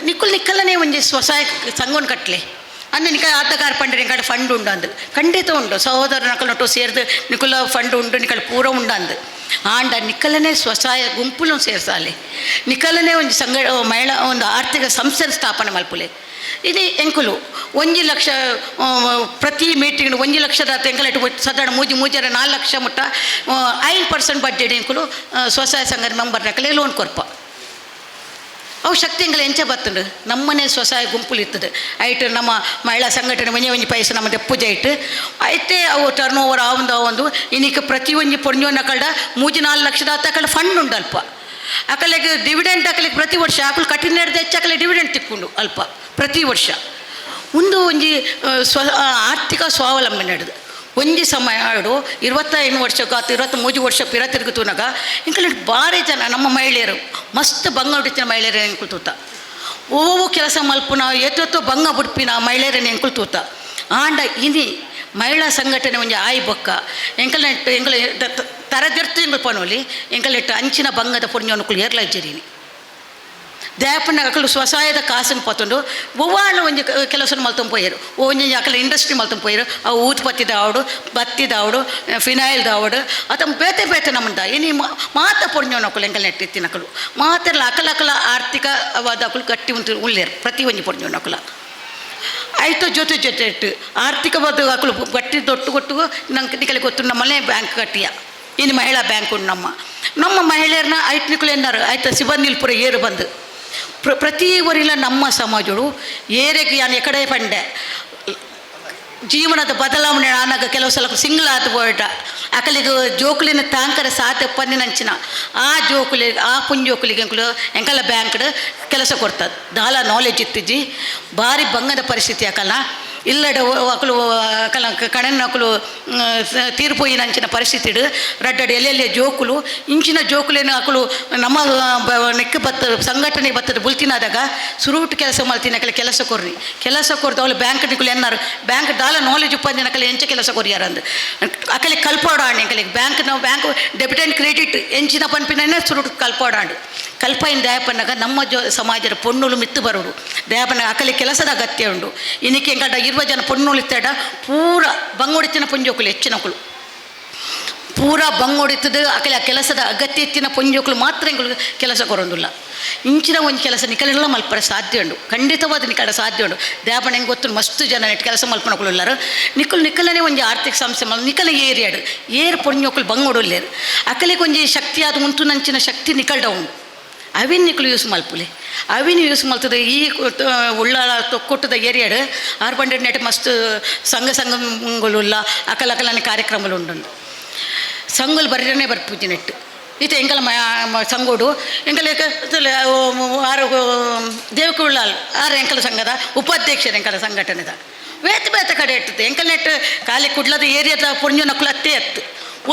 ನಿಕ್ಕುಲು ನಿಕ್ಕಲ್ಲನೇ ಒಂಜಿ ಸ್ವಸಹಾಯ ಸಂಘವನ್ನು ಕಟ್ಟಲೆ ಅಂದು ನಿಕ ಆತಗಾರ ಪಂಡೆ ನಿಕಡೆ ಫಂಡ್ ಉಂಡು ಅಂದು. ಖಂಡಿತ ಉಂಡು. ಸಹೋದರ ನಕಲ್ ಸೇರ್ದು ನಿಕುಲ ಫಂಡ್ ಉಂಡು, ನಿಕಲ್ ಪೂರ ಉಂಡು ಅಂದು. ಆಂಡ ನಿಕ್ಕಲನೇ ಸ್ವಸಹಾಯ ಗುಂಪುಲು ಸೇರ್ಸಾಲೆ, ನಿಕ್ಕಲನೇ ಒಂಜಿ ಸಂಘ ಮಹಿಳಾ ಒಂದು ಆರ್ಥಿಕ ಸಂಸ್ಥೆ ಸ್ಥಾಪನೆ ಮಲ್ಪುಲೆ. ಇದು ಎಂಕುಲು 1 ಲಕ್ಷ ಪ್ರತಿ ಮೀಟಿಂಗ್ 1 ಲಕ್ಷದ ಎಂಕಲೆಟ್ ಸಾಧಾರಣ ಮೂಜಿ ಮೂಜರ 4 ಲಕ್ಷ ಮುಟ್ಟ 5% ಬಡ್ಡಿ ಎಂಕುಲು ಸ್ವಸಹಾಯ ಸಂಘದ ಮೆಂಬರ್ ನಕಲೆ ಲೋನ್ ಕೊರ್ಪ. ಅವು ಶಕ್ತಿ ಎಂಕಲೆ ಎಂಚ ಬತ್ತುಂಡು? ನಮ್ಮನೆ ಸ್ವಸಹಾಯ ಗುಂಪುಲು ಇರ್ತದೆ. ಐಟ್ ನಮ್ಮ ಮಹಿಳಾ ಸಂಘಟನೆ ಒಂಜಿ ಒಂಜಿ ಪೈಸೆ ನಮ್ಮ ದೆಪ್ಪುಜ ಇಟ್ಟು ಐತೆ ಅವು ಟರ್ನ್ ಓವರ್ ಆವೊಂದು ಆವೊಂದು ಇನ್ನೀಗ ಪ್ರತಿ ಒಂಜಿ ಪೊಂಜೋನ ಕಳ್ಡ ಮೂಜಿ 4 ಲಕ್ಷದ ಅಕಲ್ಡ ಫಂಡ್ ಉಂಡು. ಅಲ್ಪ ಅಕಲೆಗೆ ಡಿವಿಡೆಂಟ್ ಅಕಲಿಗೆ ಪ್ರತಿ ವರ್ಷ ಅಕಲು ಕಠಿಣ ಹೆಚ್ಚು ಅಕಲೆ ಡಿವಿಡೆಂಟ್ ತಿಕ್ಕೊಂಡು ಅಲ್ಪ ಪ್ರತಿ ವರ್ಷ ಒಂದು ಒಂಜಿ ಸ್ವ ಆರ್ಥಿಕ ಸ್ವಾವಲಂಬನೆ ನಡೆದು. ಒಂಜಿ ಸಮಯ 25 ವರ್ಷಕ್ಕೆ ಆತು 23 ವರ್ಷ ಪಿರ ತಿರುಗುತ್ತುನಾಗ ಇಂಕಲ್ ಭಾರಿ ಜನ ನಮ್ಮ ಮಹಿಳೆಯರು ಮಸ್ತ್ ಬಂಗ ಹೊಡಿತಿನ ಮಹಿಳೆಯರು ಎಂಕುಲು ತೂತ. ಓ ಕೆಲಸ ಮಲ್ಪುನ ಏತೊತ್ತು ಬಂಗ ಬುಡ್ಪಿನ ಮಹಿಳೆಯರನ್ನ ಎಂಕುಲು ತೂತ. ಆಂಡ ಇನಿ ಮಹಿಳಾ ಸಂಘಟನೆ ಒಂಜಿ ಆಯಿ ಬೊಕ್ಕ ಎಂಕಲ್ ಎಂಕಲ್ ತರದಿರ್ತು ಎಂಕಲ್ ಪನೋಲಿ ಎಂಕಲ್ ಅಂಚಿನ ಬಂಗದ ಪುಣ್ಯನುಕುಲು ಏರ್ಲ ಇಜ್ಜೆರಿನಿ. ದಾಯಪಣ್ಣ ಅಕಲು ಸ್ವಸಹಾಯದ ಕಾಸನ್ನು ಪತ್ತೊಂಡು ಒವ್ವಾಳು ಒಂಜಿ ಕೆಲಸ ಮಲ್ತೊಂದು ಪೋಯೆರು. ಒಂಜಿ ಅಕಲ ಇಂಡಸ್ಟ್ರಿ ಮಲ್ತೊಂದು ಪೋಯೆರು. ಅವು ಊದುಪತ್ತಿದ ಆವಡು, ಬತ್ತಿದ ಆವಡು, ಫಿನಾಯಿಲ್ದ ಆವಡು, ಅತ ಬೇತೆ ಬೇತೆ ನಮ್ಮಂದ ಇನಿ ಮಾತ ಪೊರ್ಂಜೋನಕುಲು ಎಂಕಲ್ ನೆಟ್ಟಿತ್ತಿನಕಲು ಮಾತೆರ್ಲ ಅಕಲ ಅಕಲ ಆರ್ಥಿಕವಾದ ಅಕಲು ಗಟ್ಟಿ ಉಂಟು ಉಳ್ಳೇರು ಪ್ರತಿ ಒಂಜಿ ಪೊರ್ಂಜೋನಕುಲ. ಆಯ್ತು, ಜೊತೆ ಜೊತೆ ಇಟ್ಟು ಆರ್ಥಿಕವಾದ ಅಕಲು ಗಟ್ಟಿ ದೊಟ್ಟು ಕೊಟ್ಟು ನಂಗೆ ನಿಕಲೆ ಗೊತ್ತು, ನಮ್ಮಲ್ಲೇ ಬ್ಯಾಂಕ್ ಕಟ್ಟಿಯ. ಇನ್ನು ಮಹಿಳಾ ಬ್ಯಾಂಕ್ ಉಂಟು. ನಮ್ಮ ನಮ್ಮ ಮಹಿಳೆಯರನ್ನ ಐಟ್ ನಿಕುಲು ಎನ್ನಾರು ಆಯ್ತು. ಸಿಬ್ಬಂದಿಲ್ ಪೂರ ಏರು ಬಂದು ಪ್ರತಿ ಊರಿಲ ನಮ್ಮ ಸಮಾಜಡು ಏರೆಗ್ ಯಾನ್ ಎಕಡೆ ಪಂಡೆ, ಜೀವನದ ಬದಲಾವಣೆ ಆನಾಗ ಕೆಲವು ಸಲ ಸಿಂಗ್ಲ್ ಆತು ಪೋಯಟ ಅಕಲಿಗೆ ಜೋಕುಲಿನ ತಾಂಕರ ಸಾತೆ ಪನ್ನಿನಂಚಿನ ಆ ಜೋಕುಲಿ, ಆ ಪುಂಜೋಕುಲಿಗೆ ಎಂಕುಲು ಎಂಕಲ ಬ್ಯಾಂಕ್ಡ್ ಕೆಲಸ ಕೊಡ್ತದೆ. ದಾಲ ನಾಲೆಜ್ ಇತ್ತಿಜ್ಜಿ, ಭಾರಿ ಬಂಗದ ಪರಿಸ್ಥಿತಿ ಅಕಲ್ನ. ಇಲ್ಲಡ ಅಕಲು ಅಕಲ ಕಣನ್ ಅಕಲು ತೀರ್ಪೋಯಿನಂಚಿನ ಪರಿಸ್ಥಿತಿಡು ರಡ್ಡಡ್ ಎಲ್ಲೆಲ್ಲಿ ಜೋಕುಲು. ಇಂಚಿನ ಜೋಕುಲೇನು ಅಕಲು ನಮ್ಮ ನೆಕ್ ಬತ್ತ ಸಂಘಟನೆ ಬತ್ತದ ಬುಲ್ತಿನಾದಾಗ ಸುರೂಟ್ ಕೆಲಸ ಮಲ್ತಿನ ಅಕಲೆ ಕೆಲಸ ಕೊರ್ರಿ. ಕೆಲಸ ಕೊರ್ದು ಅವಳು ಬ್ಯಾಂಕ್ ನಿಕುಲು ಎನ್ನಾರು ಬ್ಯಾಂಕ್ ದಾಲ ನಾಲೆಜ್ ಉಪ್ಪಂದಿನ ಅಕಲೆ ಎಂಚ ಕೆಲಸ ಕೊರಿಯಾರ ಅಂದ್ ಅಕಲೆ ಕಲ್ಪೋಡಾಂಡ್. ಎಂಕಲೆ ಬ್ಯಾಂಕ್ ನಾವು ಬ್ಯಾಂಕ್ ಡೆಬಿಟ್ ಆ್ಯಂಡ್ ಕ್ರೆಡಿಟ್ ಎಂಚಿನ ಪನ್ಪಿನ ಸುರುಟು ಕಲ್ಪೋಡಾಂಡ್. ಕಲ್ಪೈನ್ ದಯಾಪನ್ನಾಗ ನಮ್ಮ ಜೋ ಸಮಾಜದ ಪೊಣ್ಣುಲು ಮಿತ್ತು ಬರೋಡು. ದಯಾಪನ್ನ ಅಕಲೆ ಕೆಲಸದ ಅಗತ್ಯ ಉಂಡು. ಇನ್ನಕ್ಕೆ ಎಂಕಡ 20 ಜನ ಪೊಣ್ಣುಲು ಇತ್ತಡ ಪೂರ ಬಂಗೊಡಿತಿನ ಪೊಂಜೋಕುಲು. ಹೆಚ್ಚಿನಕುಲು ಪೂರ ಬಂಗೊಡಿತದ ಅಕಲೆ ಆ ಕೆಲಸದ ಅಗತ್ಯ ಇತ್ತಿನ ಪೊಂಜೋಕುಲು ಮಾತ್ರ ಎಂಕುಲು ಕೆಲಸ ಕೊರೊಂದುಲ್ಲ. ಇಂಚಿನ ಒಂದು ಕೆಲಸ ನಿಕಲೆಲ್ಲ ಮಲ್ಪರೆ ಸಾಧ್ಯ ಉಂಡು, ಖಂಡಿತವಾದ ನಿಕಲ ಸಾಧ್ಯ ಉಂಡು. ದ್ಯಾಪಣ ಹೆಂಗೆ ಗೊತ್ತು, ಮಸ್ತ್ ಜನ ನೆಟ್ ಕೆಲಸ ಮಲ್ಪನಕುಲು ಉಲ್ಲಾರು. ನಿಕುಲು ನಿಕಲನೆ ಒಂಜಿ ಆರ್ಥಿಕ ಸಂಸ್ಥೆ ಮಲ್ ನಿಕಲ ಏರಿಯಾಡು ಏರು ಪೊಂಜೋಕುಲು ಬಂಗೊಡುಲ್ಲೇರು. ಅಕಲಿಗೆ ಒಂಜಿ ಶಕ್ತಿ ಆದ ಉಂಟು ನಂಚಿನ ಶಕ್ತಿ ನಿಕಲ್ಡ ಉಂಡು. ಅವಿನ್ ನಿಕುಲು ಯೂಸ್ ಮಲ್ಪುಲೆ, ಅವಿನ್ ಯೂಸ್ ಮಲ್ತದೆ. ಈ ಉಳ್ಳಾಲ ತೊಕ್ಕೊಟ್ಟದ ಏರಿಯಾಡು ಆರು ಬಂಡೆ ನೆಟ್ ಮಸ್ತ್ ಸಂಘ ಸಂಘಗಳು ಅಕಲ ಅಕಲನೆ ಕಾರ್ಯಕ್ರಮಗಳು ಉಂಡು. ಸಂಘలు ಬರ್ರನೆ ಬರ್ಪುಜಿ ನೆಟ್ಟು. ಈತ ಎಂಕಲ ಸಂಗೋಡು ಎಂಕಲ ಆರು ದೇವಕ ಉಳ್ಳಾಲ್ ಆರು ಎಂಕಲ ಸಂಘದ ಉಪಾಧ್ಯಕ್ಷರು. ಎಂಕಲ ಸಂಘಟನೆದ ಬೇತೆ ಬೇತೆ ಕಡೆ ಇಟ್ಟது. ಎಂಕಲ್ ನೆಟ್ ಖಾಲಿ ಕುಡ್ಲದ ಏರಿಯಾದ ಪೊರ್ಂಜು ನಕುಲು ಅತ್ತೇ ಅತ್ತು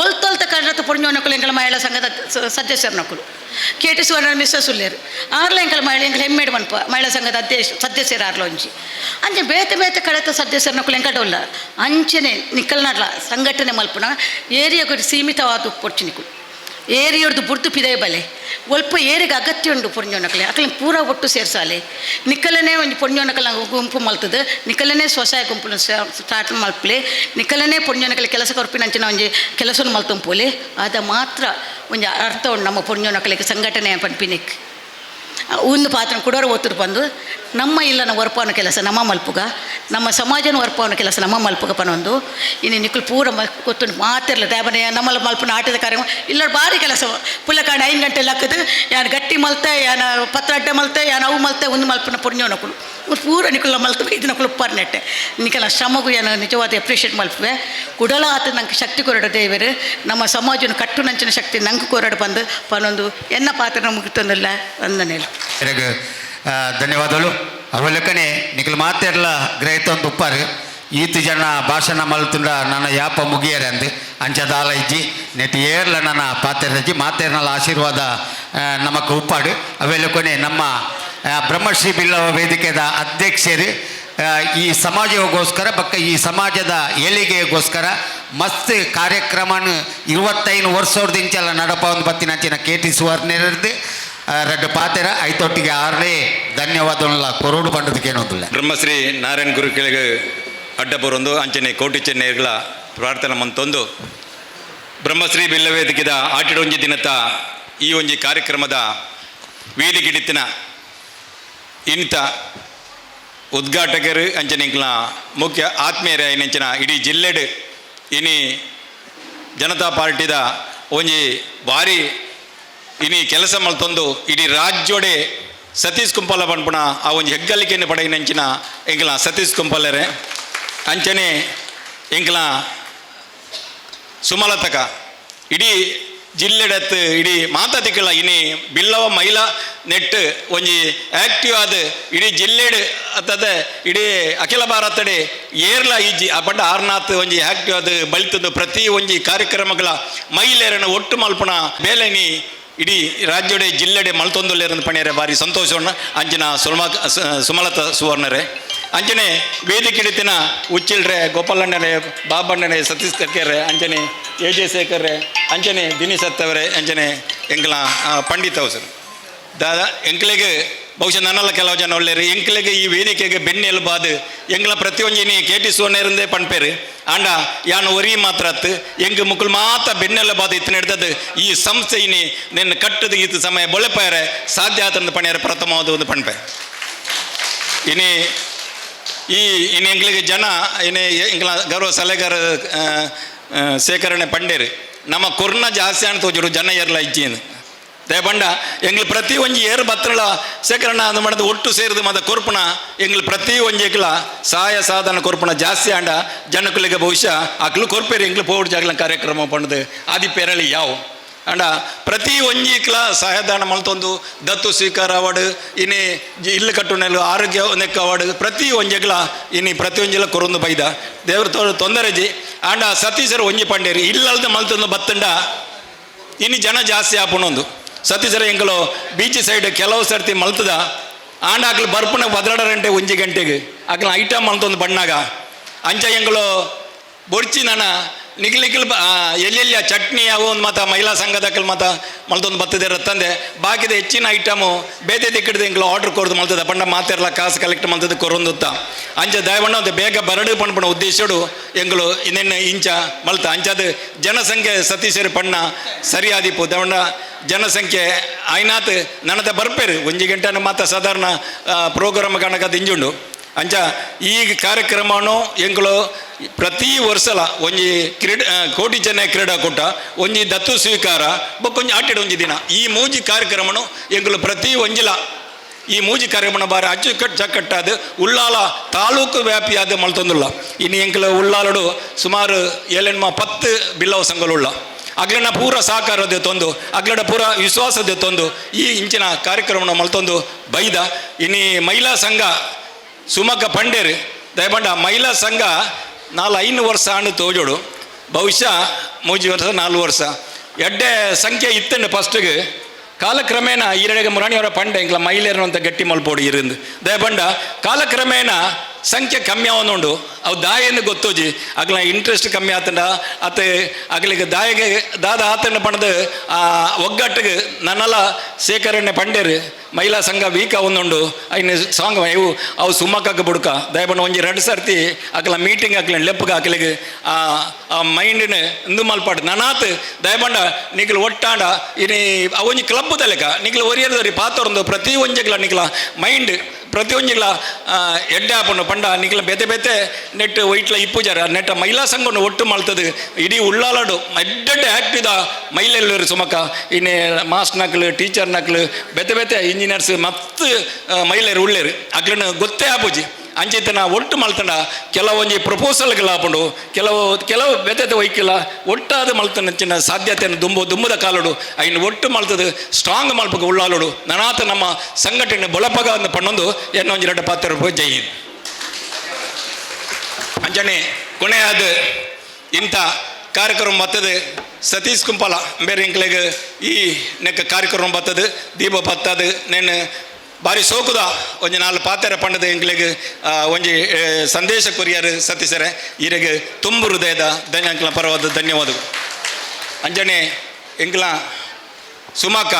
ಒಲ್ತೊಲ್ತ ಕಡತ ಪೊರ್ಂಜು ನಕುಲು. ಎಂಕಲ ಮಹಿಳಾ ಸಂಘದ ಸದಸ್ಯರ ನಕುಲು ಕೆ ಟಿ ಸುವರ್ಣ ಮಿಸ್ಸಸ್ ಉಲ್ಲೇರು. ಆರ್ಲ ಎಂಕಲ ಮಹಿಳೆ ಎಂಕಲ ಹೆಮ್ಮೆಡ್ ಮನ್ಪ ಮಹಿಳಾ ಸಂಘದ ಅಧ್ಯಕ್ಷ ಸದಸ್ಯರು ಆರ್ಲ ಒಂಜಿ. ಅಂಚೆ ಬೇತೆ ಬೇತೆ ಕಡೆತ ಸದಸ್ಯರ ನಕುಲು ಎಂಕಟ ಉಲ್ಲ. ಅಂಚನೆ ನಿಕಲ್ನಡ್ಲ ಸಂಘಟನೆ ಮಲ್ಪುನ ಏರಿಯಾಗ ಸೀಮಿತವಾದ ಪೊರ್ಚು. ನಿಕುಲು ಏರಿಯೊಡ್ದು ಬುಡ್ದು ಪಿದೈ ಬಲೆ. ಒಲ್ಪ ಏರಿಗೆ ಅಗತ್ಯ ಉಂಡು ಪೊರ್ಂಜೋನಕಲೆ ಅಕಲೆ ಪೂರ ಒಟ್ಟು ಸೇರ್ಸಾಲೆ. ನಿಕಲನೆ ಒಂಜಿ ಪೊರ್ಂಜೋನಕಲ ಗುಂಪು ಮಲ್ತದೆ, ನಿಕಲನೆ ಸ್ವಸಹಾಯ ಗುಂಪುನ ಸ್ಟಾರ್ಟ್ ಮಲ್ಪಲೆ, ನಿಕಲನೆ ಪೊರ್ಂಜೋನಕಲೆ ಕೆಲಸ ಕೊರ್ಪಿನಂಚಿನ ಒಂಜಿ ಕೆಲಸನು ಮಲ್ತೊಂಪೋಲೆ. ಅದ ಮಾತ್ರ ಒಂಜಿ ಅರ್ಥ ಉಂಡು ನಮ್ಮ ಪೊರ್ಂಜೋನಕಲೆಗ್ ಸಂಘಟನೆ ಪನ್ಪಿನಿಕ್. ಒಂದು ಪಾತ್ರ ಕುಡೋರು ಒತ್ತುರು ಬಂದು ನಮ್ಮ ಇಲ್ಲನ ಒರ್ಪಾನ ಕೆಲಸ ನಮ್ಮ ಮಲ್ಪುಗ, ನಮ್ಮ ಸಮಾಜನ ಒರ್ಪಾನ ಕೆಲಸ ನಮ್ಮ ಮಲ್ಪುಗ ಪನೊಂದು. ಇನ್ನು ನಿಕ್ಕಲು ಪೂರ ಗೊತ್ತುಂಟು ಮಾತಿರ್ಲ ದಾಬನೆ ನಮ್ಮಲ್ಲ ಮಲ್ಪುನ ಆಟದ ಕಾರ್ಯ ಇಲ್ಲ. ಭಾರಿ ಕೆಲಸ. ಪುಲ್ಲಕಾಂಡ 5 ಗಂಟೆ ಲಕ್ಕದು ಯಾನ್ ಗಟ್ಟಿ ಮಲ್ತೆ, ಯಾನ ಪತ್ರ ಅಡ್ಡ ಮಲ್ತೆ, ಯಾನ್ ಅವು ಮಲ್ತೆ, ಒಂದು ಮಲ್ಪುನ ಪುಣ್ಯೋನಕುಲು ಪೂರ ನಿಕುಲ ಮಲ್ತು ಇದನ್ನಕುಲು ಉಪ್ಪಾರ್ ನೆಟ್ಟೆ. ನಿಕಲ ಶ್ರಮಗೂ ಏನು ನಿಜವಾದ ಅಪ್ರಿಷಿಯೇಟ್ ಮಲ್ಪುವೆ. ಕುಡಲ ಆತ ನಂಗೆ ಶಕ್ತಿ ಕೊರಡು ದೇವರು. ನಮ್ಮ ಸಮಾಜನ ಕಟ್ಟು ನಂಚಿನ ಶಕ್ತಿ ನಂಗೆ ಕೊರಡು ಬಂದು ಪನೊಂದು ಎನ್ನ ಪಾತ್ರ ನಮಗೆ ತಂದಿಲ್ಲ. ವಂದನೆಗಳು. ಎರೆಗ್ ಧನ್ಯವಾದಗಳು. ಅವಲಕ್ಕನೆ ನಿಖಲ್ ಮಾತೆರ್ಲ ಗ್ರಹಿತೊಂದು ಉಪ್ಪಾರು. ಈತ್ ಜನ ಭಾಷಣ ಮಲ್ತುಂಡ ನನ್ನ ಯಾಪ ಮುಗಿಯರೆ ಅಂದು ಅಂಚ ದಾಲ ಇಜ್ಜಿ. ನೆಟ್ ಏರ್ಲ ನನ್ನ ಪಾತೆರಜ್ಜಿ ಮಾತೇರ್ನಲ ಆಶೀರ್ವಾದ ನಮಕ್ ಉಪ್ಪಾಡು. ಅವೆಲ್ಲಕೊನೆ ನಮ್ಮ ಬ್ರಹ್ಮಶ್ರೀ ಬಿಲ್ಲವ ವೇದಿಕೆದ ಅಧ್ಯಕ್ಷರು, ಈ ಸಮಾಜಗೋಸ್ಕರ ಬಕ್ಕ ಈ ಸಮಾಜದ ಏಳಿಗೆಗೋಸ್ಕರ ಮಸ್ತ್ ಕಾರ್ಯಕ್ರಮನ 25 ವರ್ಷದಿಂಚೆಲ್ಲ ನಡಪ ಒಂದು ಬತ್ತಿನಂಚಿನ ಕೆ ಟಿ ಸುವರ್ಣರದ್ದು ರಡ್ಡು ಪಾತೆರ. ಐತೊಟ್ಟಿಗೆ ಆರನೇ ಧನ್ಯವಾದಗಳ ಕೊರೋಡು ಪಂಡದಕ್ಕೆ ಏನೊಂದಿಲ್ಲ. ಬ್ರಹ್ಮಶ್ರೀ ನಾರಾಯಣ ಗುರುಕಿಳಿಗೆ ಅಡ್ಡಪುರೊಂದು ಅಂಚನೆ ಕೋಟಿ ಚೆನ್ನೇರ್ಗಳ ಪ್ರಾರ್ಥನೆ ಮಂತೊಂದು, ಬ್ರಹ್ಮಶ್ರೀ ಬಿಲ್ಲವೇದಿಕೆದ ಆಟಿಡೊಂಜಿ ದಿನತ ಈ ಒಂಜಿ ಕಾರ್ಯಕ್ರಮದ ವೇದಿಕೆಡಿತ್ತಿನ ಇಂಥ ಉದ್ಘಾಟಕರು ಅಂಚನೆ ಇಂಕ್ಲ ಮುಖ್ಯ ಆತ್ಮೀಯರ ಐನಂಚಿನ ಇಡೀ ಜಿಲ್ಲೆಡ್ ಇನಿ ಜನತಾ ಪಾರ್ಟಿದ ಒಂಜಿ ಭಾರಿ ಇನಿ ಕೆಲಸ ಮಲ್ತೊಂದು ಇಡೀ ರಾಜ್ಯೋಡೆ ಸತೀಶ್ ಕುಂಪಾಲ ಪನ್ಪುಣ ಆ ಒಂಜಿ ಹೆಗ್ಗಳಿಕೆಯನ್ನು ಪಡೆಯಿನಂಚಿನ ಎಂಕ್ಲ ಸತೀಶ್ ಕುಂಪಾಲರೆ, ಅಂಚನೆ ಎಂಕ್ಲ ಸುಮಲತಕ, ಇಡೀ ಜಿಲ್ಲೆಡತ್ ಇಡೀ ಮಾತಾತಿಕ್ಕಲ್ಲ ಇನಿ ಬಿಲ್ಲವ ಮಹಿಳಾ ನೆಟ್ ಒಂಜಿ ಆಕ್ಟಿವ್ ಆದ್ ಇಡೀ ಜಿಲ್ಲೆಡ್ ಅತ್ತದ ಇಡೀ ಅಖಿಲ ಭಾರತಡೆ ಏರ್ಲ ಇಜ್ಜಿ. ಆ ಪಂಡ ಆರ್ನಾಥ್ ಒಂಜಿ ಆಕ್ಟಿವ್ ಆದ್ ಬಲಿತದ್ದು ಪ್ರತಿ ಒಂಜಿ ಕಾರ್ಯಕ್ರಮಗಳ ಮಹಿಳೆಯರನ್ನು ಒಟ್ಟು ಮಲ್ಪುಣ ಬೇಲೆನಿ ಇಡೀ ರಾಜ್ಯಡೆ ಜಿಲ್ಲೆಡೆ ಮಲ್ತೊಂದುಲ್ಲೇರಂದು ಪಣಿಯರೆ ಭಾರಿ ಸಂತೋಷವನ್ನ ಅಂಚಿನ ಸುಮ ಸುಮಲತ ಸುವರ್ಣರೇ, ಅಂಚನೆ ವೇದಿಕೆ ಹಿಡಿತಿನ ಉಚ್ಚಿಲ್ರೆ, ಗೋಪಾಲಣ್ಣರೇ, ಬಾಬಣ್ಣರೇ, ಸತೀಶ್ ಕರ್ಕೆರೆ, ಅಂಚನೆ ಎ ಜೆ ಶೇಖರ್ರೆ, ಅಂಚನೆ ದಿನೇಶ್ ಅತ್ತವರೇ, ಅಂಚನೆ ಎಂಕ್ಲ ಪಂಡಿತ್ ಅವಸರು ದಾದಾ ಎಂಕ್ಲೆಗ್. ಬಹುಶಃ ನನ್ನಲ್ಲ ಕೆಲವು ಜನ ಒಳ್ಳೆರು ಎಂಕ್ಲೆಗೆ ಈ ವೇದಿಕೆಗೆ ಬೆನ್ನೆಲುಬಾದು ಎಂಗ್ಲ ಪ್ರತಿಯೊಂಜಿನಿ ಕೇಟಿ ಸೋನೇರಂದೇ ಪಣ್ಪೇರು. ಆಂಡ ಯಾನ್ ಒರಿ ಮಾತ್ರ ಅತ್ತು ಎಂಗ್ ಮುಕುಲ್ ಮಾತ ಬೆನ್ನೆಲುಬಾದು ಇತ್ತು ನಡೆದದ್ದು ಈ ಸಂಸ್ಥೆ ಇನಿ ನಿನ್ನ ಕಟ್ಟದ ಈತ ಸಮಯ ಬೊಳೆಪಾರೆ ಸಾಧ್ಯ ಆತಂದು ಪಣಿಯರ ಪ್ರಥಮವಾದ ಒಂದು ಪಣ್ಪೆ. ಇನಿ ಈ ಇನ್ನು ಎಂಗ್ಲಿಗೆ ಜನ ಇನಿ ಎಂಗ್ಲ ಗೌರವ ಸಲಹೆಗಾರ ಶೇಖರಣೆ ಪಂಡೇರು ನಮ್ಮ ಕೊರ್ನ ಜಾಸ್ತಿ ಅಂತ ತೋಜುಡು ಜನ ಏರ್ಲ ಇಜ್ಜಿಂದು ದಯಬಂಡ ಎಂಗ್ಲು ಪ್ರತಿ ಒಂಜಿ ಏರು ಬತ್ರಳ ಶೇಖರಣ ಅದು ಮಾಡದು ಒಟ್ಟು ಸೇರಿದು ಮದ ಕೊರ್ಪುಣ ಎಂಗ್ಲು ಪ್ರತಿ ಒಂಜಿಗ್ಲ ಸಹಾಯ ಸಾಧನ ಕೊರ್ಪುಣ ಜಾಸ್ತಿ ಆಂಡ ಜನಕುಲಿಗೆ ಬಹುಶಃ ಅಕ್ಲು ಕೊರ್ಪೇರು ಎಂಗ್ಲು ಪೋಡ್ ಜಾಗಲ ಕಾರ್ಯಕ್ರಮ ಪಂಡದು ಆದಿ ಪೇರಳಿ ಯಾವ ಅಂಡ ಪ್ರತಿ ಒಂಜಿಕ್ಲ ಸಹಾಯದಾನ ಮಲ್ತೊಂದು ದತ್ತು ಸ್ವೀಕಾರ ಅವಾರ್ಡ್ ಇನಿ ಇಲ್ಲು ಕಟ್ಟುನೆಲು ಆರೋಗ್ಯ ನೆಕ್ಕ ಅವಾರ್ಡ್ ಪ್ರತಿ ಒಂಜಿಗ್ಲ ಇನಿ ಪ್ರತಿ ಒಂಜಿಲ ಕೊರೊಂದು ಬೈದ ದೇವ್ರ ತೊಂದರೆ ಜಿ. ಆಂಡ ಸತೀಶರು ಒಂಜಿ ಪಂಡೇರಿ ಇಲ್ಲಲ್ದ ಮಲ್ತೊಂದು ಬತ್ತಂಡ ಇನಿ ಜನ ಜಾಸ್ತಿ ಆಪುಣೊಂದು ಸತೀಶರ ಎಂಕಲು ಬೀಚ್ ಸೈಡ್ ಕೆಲವು ಸರ್ತಿ ಮಲ್ತದ ಆಂಡ ಅಕ್ಲು ಬರ್ಪುಣ 12 ಗಂಟೆ ಒಂಜಿ ಗಂಟೆಗೆ ಅಕ್ಲ ಐಟಮ್ ಮಲ್ತೊಂದು ಬಣ್ಣಾಗ ಅಂಚ ಎಂಕಲು ಬೊರ್ಚಿ ನನ ನಿಖಿಲ್ ನಿಖಿಲ್ ಎಲ್ಲೆಲ್ಲಿ ಆ ಚಟ್ನಿ ಅವು ಒಂದು ಮಾತ ಮಹಿಳಾ ಸಂಘದಕ್ಕಲ್ ಮಾತ ಮಲ್ತೊಂದು ಬತ್ತದೆ ರತ್ತಂದೆ ಬಾಕಿದ ಹೆಚ್ಚಿನ ಐಟಮು ಬೇತೆ ದಿಕ್ಕಿಡ್ದು ಎಂಕಲು ಆರ್ಡರ್ ಕೊರ್ದು ಮಲ್ತದ ಪಂಡ ಮಾತೆರ್ಲ ಕಾಸು ಕಲೆಕ್ಟ್ ಮಲ್ತದ ಕೊರೊಂದುತ್ತ ಅಂಚ ದಯವಣ್ಣ ಒಂದು ಬೇಗ ಬರಡು ಪಣ್ಪಣ ಉದ್ದೇಶಡು ಎಂಕಲು ಇನ್ನೆನ್ನ ಇಂಚ ಮಲ್ತ ಅಂಚದ ಜನಸಂಖ್ಯೆ ಸತೀಶರು ಪಣ್ಣ ಸರಿಯಾದಿಪ್ಪು ದವಣ್ಣ ಜನಸಂಖ್ಯೆ ಐನಾತ್ ನನದ ಬರ್ಪೇರು ಒಂಜಿ ಗಂಟೆನ ಮಾತ ಸಾಧಾರಣ ಪ್ರೋಗ್ರಾಮ್ ಕಣಕದ ಇಂಜುಂಡು. ಅಂಚ ಈ ಕಾರ್ಯಕ್ರಮನು ಎಂಕುಲು ಪ್ರತಿ ವರ್ಷಲ ಒಂಜಿ ಕ್ರೀಡೆ ಕೋಟಿ ಜನ ಕ್ರೀಡಾಕೂಟ ಒಂಜಿ ದತ್ತು ಸ್ವೀಕಾರ ಬೊಕ್ಕೊಂಜಿ ಆಟಿಡ ಒಂಜಿ ದಿನ ಈ ಮೂಜಿ ಕಾರ್ಯಕ್ರಮನು ಎಂಕುಲು ಪ್ರತಿ ಒಂಜಿಲ ಈ ಮೂಜಿ ಕಾರ್ಯಕ್ರಮ ಬಾರಿ ಅಚ್ಚುಕಟ್ಟು ಚಕ್ಕಟ್ಟಾದ ಉಳ್ಳಾಲ ತಾಲೂಕು ವ್ಯಾಪಿಯಾದ ಮಲ್ತೊಂದುಲ್ಲ. ಇನ್ನು ಎಂಕುಲು ಉಳ್ಳಾಲಡು ಸುಮಾರು ಏಳೆಣ್ಮ 10 ಬಿಲ್ಲವ ಸಂಘಗಳುಳ್ಳ ಅಗ್ಲನ ಪೂರ ಸಹಕಾರದ ತೊಂದು ಅಗ್ಲಡ ಪೂರ ವಿಶ್ವಾಸದ ತೊಂದು ಈ ಇಂಚಿನ ಕಾರ್ಯಕ್ರಮನ ಮಲ್ತೊಂದು ಬೈದ. ಇನಿ ಮಹಿಳಾ ಸಂಘ ಸುಮಕ ಪಂಡೇರು ದಯಪಂಡ ಮಹಿಳಾ ಸಂಘ 4-5 ವರ್ಷ ಆಂಡು ತೋಜೋಡು ಬಹುಶಃ 3 ವರ್ಷ 4 ವರ್ಷ ಎಡ್ಡೆ ಸಂಖ್ಯೆ ಇತ್ತಂಡು ಫಸ್ಟಿಗೆ ಕಾಲಕ್ರಮೇಣ ಈರಡೆಗೆ ಮುರಾಣಿಯವರ ಪಂಡೆ ಇಂಕ್ಲ ಮಹಿಳೆಯರು ಅಂತ ಗಟ್ಟಿ ಮಲ್ಪೋಡು ಇರಿಂದು ದಯಪಂಡ ಕಾಲಕ್ರಮೇಣ ಸಂಖ್ಯೆ ಕಮ್ಮಿ ಆವೊಂದುಂಡು ಅವು ದಾಯೆಂದು ಗೊತ್ತೋಜಿ ಅಗ್ಲ ಇಂಟ್ರೆಸ್ಟ್ ಕಮ್ಮಿ ಆತಂಡ ಅತ್ತೆ ಅಗಲಿಗೆ ದಾಯಗೆ ದಾದ ಆತಂಡ ಪಣದು ಆ ಒಗ್ಗಟ್ಟಿಗೆ ನನ್ನೆಲ್ಲ ಶೇಖರಣೆ ಪಂಡೇರು ಮಹಿಳಾ ಸಂಘ ವೀಕ ಒಂದುಂಡು ಐನ ಸಾಂಗ್ ಇವು ಅವು ಸುಮ್ಮಕ್ಕಕ್ಕೆ ಬುಡ್ಕ ದಯಪಂಡ ಒಂಜಿ 2 ಸರ್ತಿ ಅಕ್ಲ ಮೀಟಿಂಗ್ ಅಕ್ಲ ಲೆಪ್ಪಗೆ ಅಕ್ಲಿಗೆ ಆ ಆ ಮೈಂಡಿನ ಇಂದು ಮಲ್ಪಾಡು ನನಾತ್ ದಯಪಂಡ ನಿಕ್ಲು ಒಟ್ಟಾಂಡ ಇನಿ ಅವು ಒಂಜಿ ಕ್ಲಬ್ ತಲೆಕ ನಿಕ್ಲು ಒರಿಯರ್ದರಿ ಪಾತೊಂದು ಪ್ರತಿ ಒಂಜಿಗ್ಲ ನಿಕ್ಲ ಮೈಂಡ್ ಪ್ರತಿ ಒಂಜಿಗ್ಲ ಎಡ್ಡೆ ಆಪುಂಡು ಪಂಡ ನಿಕ್ಲ ಬೇತೆ ಬೇತೆ ನೆಟ್ ಒಯ್ಟ್ಲ ಇಪ್ಪುಜಾರ ನೆಟ್ಟ ಮಹಿಳಾ ಸಂಘವನ್ನು ಒಟ್ಟು ಮಲ್ತದು ಇಡೀ ಉಳ್ಳಾಲಡು ಎಡ್ಡೆಡ್ಡೆ ಆಕ್ಟಿದ ಮಹಿಳೆಯರು ಸುಮಕ ಇನ್ನೆ ಮಾಸ್ಟರ್ ನಕ್ಲು ಟೀಚರ್ ನಕ್ಲು ಬೇತೆ ಬೇತೆ ಇಂಜಿನಿಯರ್ಸ್ ಮತ್ತು ಮಹಿಳೆಯರು ಉಳ್ಳೇರು ಅಕ್ಲನ ಗೊತ್ತೇ ಆಪುಜಿ ಅಂಚಿತನ ಒಟ್ಟು ಮಲ್ತಂಡ ಕೆಲವೊಂಜಿ ಪ್ರಪೋಸಲ್ಗಳು ಆಪುಂಡು ಕೆಲವು ಕೆಲವು ಬೇತೆ ಒಯ್ಕಿಲ್ಲ ಒಟ್ಟಾದ ಮಲ್ತನ ಚಿನ್ನ ಸಾಧ್ಯತೆಯನ್ನು ದುಂಬು ದುಂಬುದ ಕಾಲಡು ಐನ್ ಒಟ್ಟು ಮಲ್ತದು ಸ್ಟ್ರಾಂಗ್ ಮಲ್ಪಗ ಉಳ್ಳಾಲುಡು ನನಾತ ನಮ್ಮ ಸಂಘಟನೆ ಬೊಳಪಗ ಒಂದು ಪಣ್ಣೊಂದು ಎನ್ನೊಂಜಿ 2 ಪಾತ್ರ ರೂಪಾಯಿ ಜೈ ಹಿಂದ್. ಅಂಚನೆ ಕೊನೆಯಾದ ಇಂಥ ಕಾರ್ಯಕ್ರಮ ಬರ್ತದೆ ಸತೀಶ್ ಕುಂಪಾಲ ಬೇರೆ ಎಂಕ್ಲೆಗ್ ಈ ನೆಕ್ಕ ಕಾರ್ಯಕ್ರಮ ಬರ್ತದೆ ದೀಪ ಬತ್ತದು ನೆನ್ ಬಾರಿ ಸೋಕುದ ಒಂಜಿ 4 ಪಾತೆರ ಪಂಡದ ಎಂಕ್ಲೆಗ್ ಒಂಜಿ ಸಂದೇಶ ಕೊರಿಯರ್ ಸತೀಶರೇ ಈರೆಗ್ ತುಂಬು ಹೃದಯದ ಧನ್ಯ ಪರವಾದ ಧನ್ಯವಾದಗಳು. ಅಂಜನೆ ಎಂಕ್ಲ ಸುಮಕ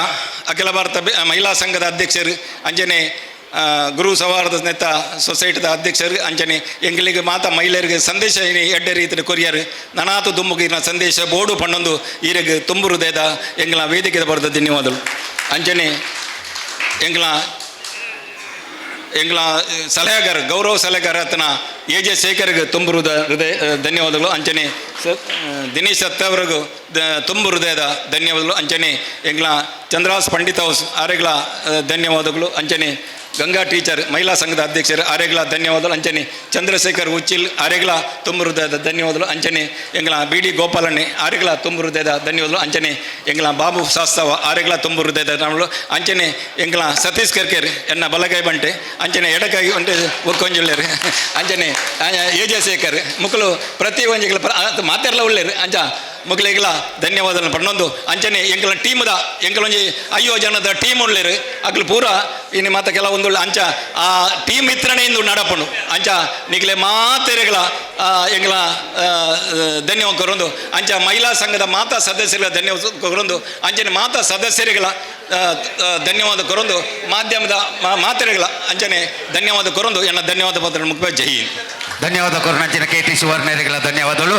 ಅಖಿಲ ಭಾರತ ಮಹಿಳಾ ಸಂಘದ ಅಧ್ಯಕ್ಷರು ಅಂಜನೆ ಗುರು ಸೌಹಾರ್ದ ನೆತ್ತ ಸೊಸೈಟಿದ ಅಧ್ಯಕ್ಷರು ಅಂಜನೆ ಎಂಗ್ಲಿಗೆ ಮಾತಾ ಮಹಿಳೆಯರಿಗೆ ಸಂದೇಶ ಎಡ್ಡೆ ರೀತಿಯ ಕೊರಿಯರ್ ನನಾತು ದುಂಬುಗಿನ ಸಂದೇಶ ಬೋಡು ಪಣ್ಣೊಂದು ಈರೆಗ್ ತುಂಬು ಹೃದಯದ ಎಂಗ್ಲ ವೇದಿಕೆದ ಬರೆದ ಧನ್ಯವಾದಗಳು. ಅಂಜನೆ ಎಂಗ್ಲ ಎಂಗ್ಲ ಸಲಹೆಗಾರ ಗೌರವ ಸಲಹೆಗಾರ ಆತನ ಎ ಜೆ ಶೇಖರ್ಗೆ ತುಂಬು ಹೃದಯ ಧನ್ಯವಾದಗಳು. ಅಂಚನೆ ದಿನೇಶ್ ಅತ್ತವರಿಗೂ ತುಂಬು ಹೃದಯದ ಧನ್ಯವಾದಗಳು. ಅಂಚನೆ ಎಂಗ್ಲ ಚಂದ್ರಾಸ್ ಪಂಡಿತ್ ಹೌಸ್ ಆರೆಗ್ಲ ಧನ್ಯವಾದಗಳು. ಅಂಚನೆ ಗಂಗಾ ಟೀಚರ್ ಮಹಿಳಾ ಸಂಘದ ಅಧ್ಯಕ್ಷರು ಆರೆಗ್ಲ ಧನ್ಯವಾದಗಳು. ಅಂಚನೆ ಚಂದ್ರಶೇಖರ್ ಉಚ್ಚಿಲ್ ಆರೆಗ್ಲ ತುಂಬು ಹೃದಯದ ಧನ್ಯವಾದಗಳು. ಅಂಚನೆ ಎಂಗ್ಲ ಬಿ ಡಿ ಗೋಪಾಲಣ್ಣೆ ಆರೆಗ್ಲ ತುಂಬು ಹೃದಯದ ಧನ್ಯವಾದಗಳು. ಅಂಚನೆ ಎಂಗ್ಲ ಬಾಬು ಶಾಸ್ತವ ಆರೆಗ್ಲ ತುಂಬು ಹೃದಯದ ಧನ್ಯವಾದಗಳು. ಅಂಚನೆ ಎಂಗ್ಲ ಸತೀಶ್ ಕರ್ಕೇರ್ ಎನ್ನ ಬಲಗೈ ಬಂಟೆ ಅಂಚನೆ ಎಡಕೈ ಒಂಟೆ ಒಕ್ಕೊಂಜುಳ್ಳೇರು ಅಂಚನೆ ಎ ಜೆ ಶೇಖರ್ ಮುಕ್ಕಲು ಪ್ರತಿ ಒಂಜಿಗಳ ಮಾತೆರ್ಲ ಉಳ್ಳೇರು ಅಂಚ ಮೊಕ್ಲೆಗ್ಲ ಧನ್ಯವಾದలను ಪಣ್ಣೊಂದು. ಅಂಚನೆ ಎಂಕಲ ಟೀಮ್ದ, ಎಂಕಲೊಂಜಿ 50 ಜನದ ಟೀಮ್ ಉಳ್ಳೇರು. ಅಕ್ಲು ಪೂರ ಇನ್ನು ಮಾತ ಕೆಲವೊಂದು ಅಂಚ ಆ ಟೀಮ್ ಇತ್ರನೇ ಇಂದು ನಡಪುಂಡು. ಅಂಚ ನಿಕ್ಲೆ ಮಾತೆರೆಗಳ ಎಂಕಲ ಧನ್ಯವಾದ ಕೊರೊಂದು, ಅಂಚ ಮಹಿಳಾ ಸಂಘದ ಮಾತಾ ಸದಸ್ಯರ ಧನ್ಯವಾದ ಕೊರೊಂದು, ಅಂಚನೆ ಮಾತಾ ಸದಸ್ಯರುಗಳ ಧನ್ಯವಾದ ಕೊರೊಂದು, ಮಾಧ್ಯಮದ ಮಾತೆರೆಗಳ ಅಂಚನೆ ಧನ್ಯವಾದ ಕೊರೊಂದು, ಎನ್ನ ಧನ್ಯವಾದ ಪತ್ರ ಮುಖ್ಯ. ಜೈ ಹಿಂದ್. ಧನ್ಯವಾದ ಕೊರ್ನಂಚಿನ ಕೆ ಟಿ ಸುವರ್ಣರಿಗಳ ಧನ್ಯವಾದಗಳು.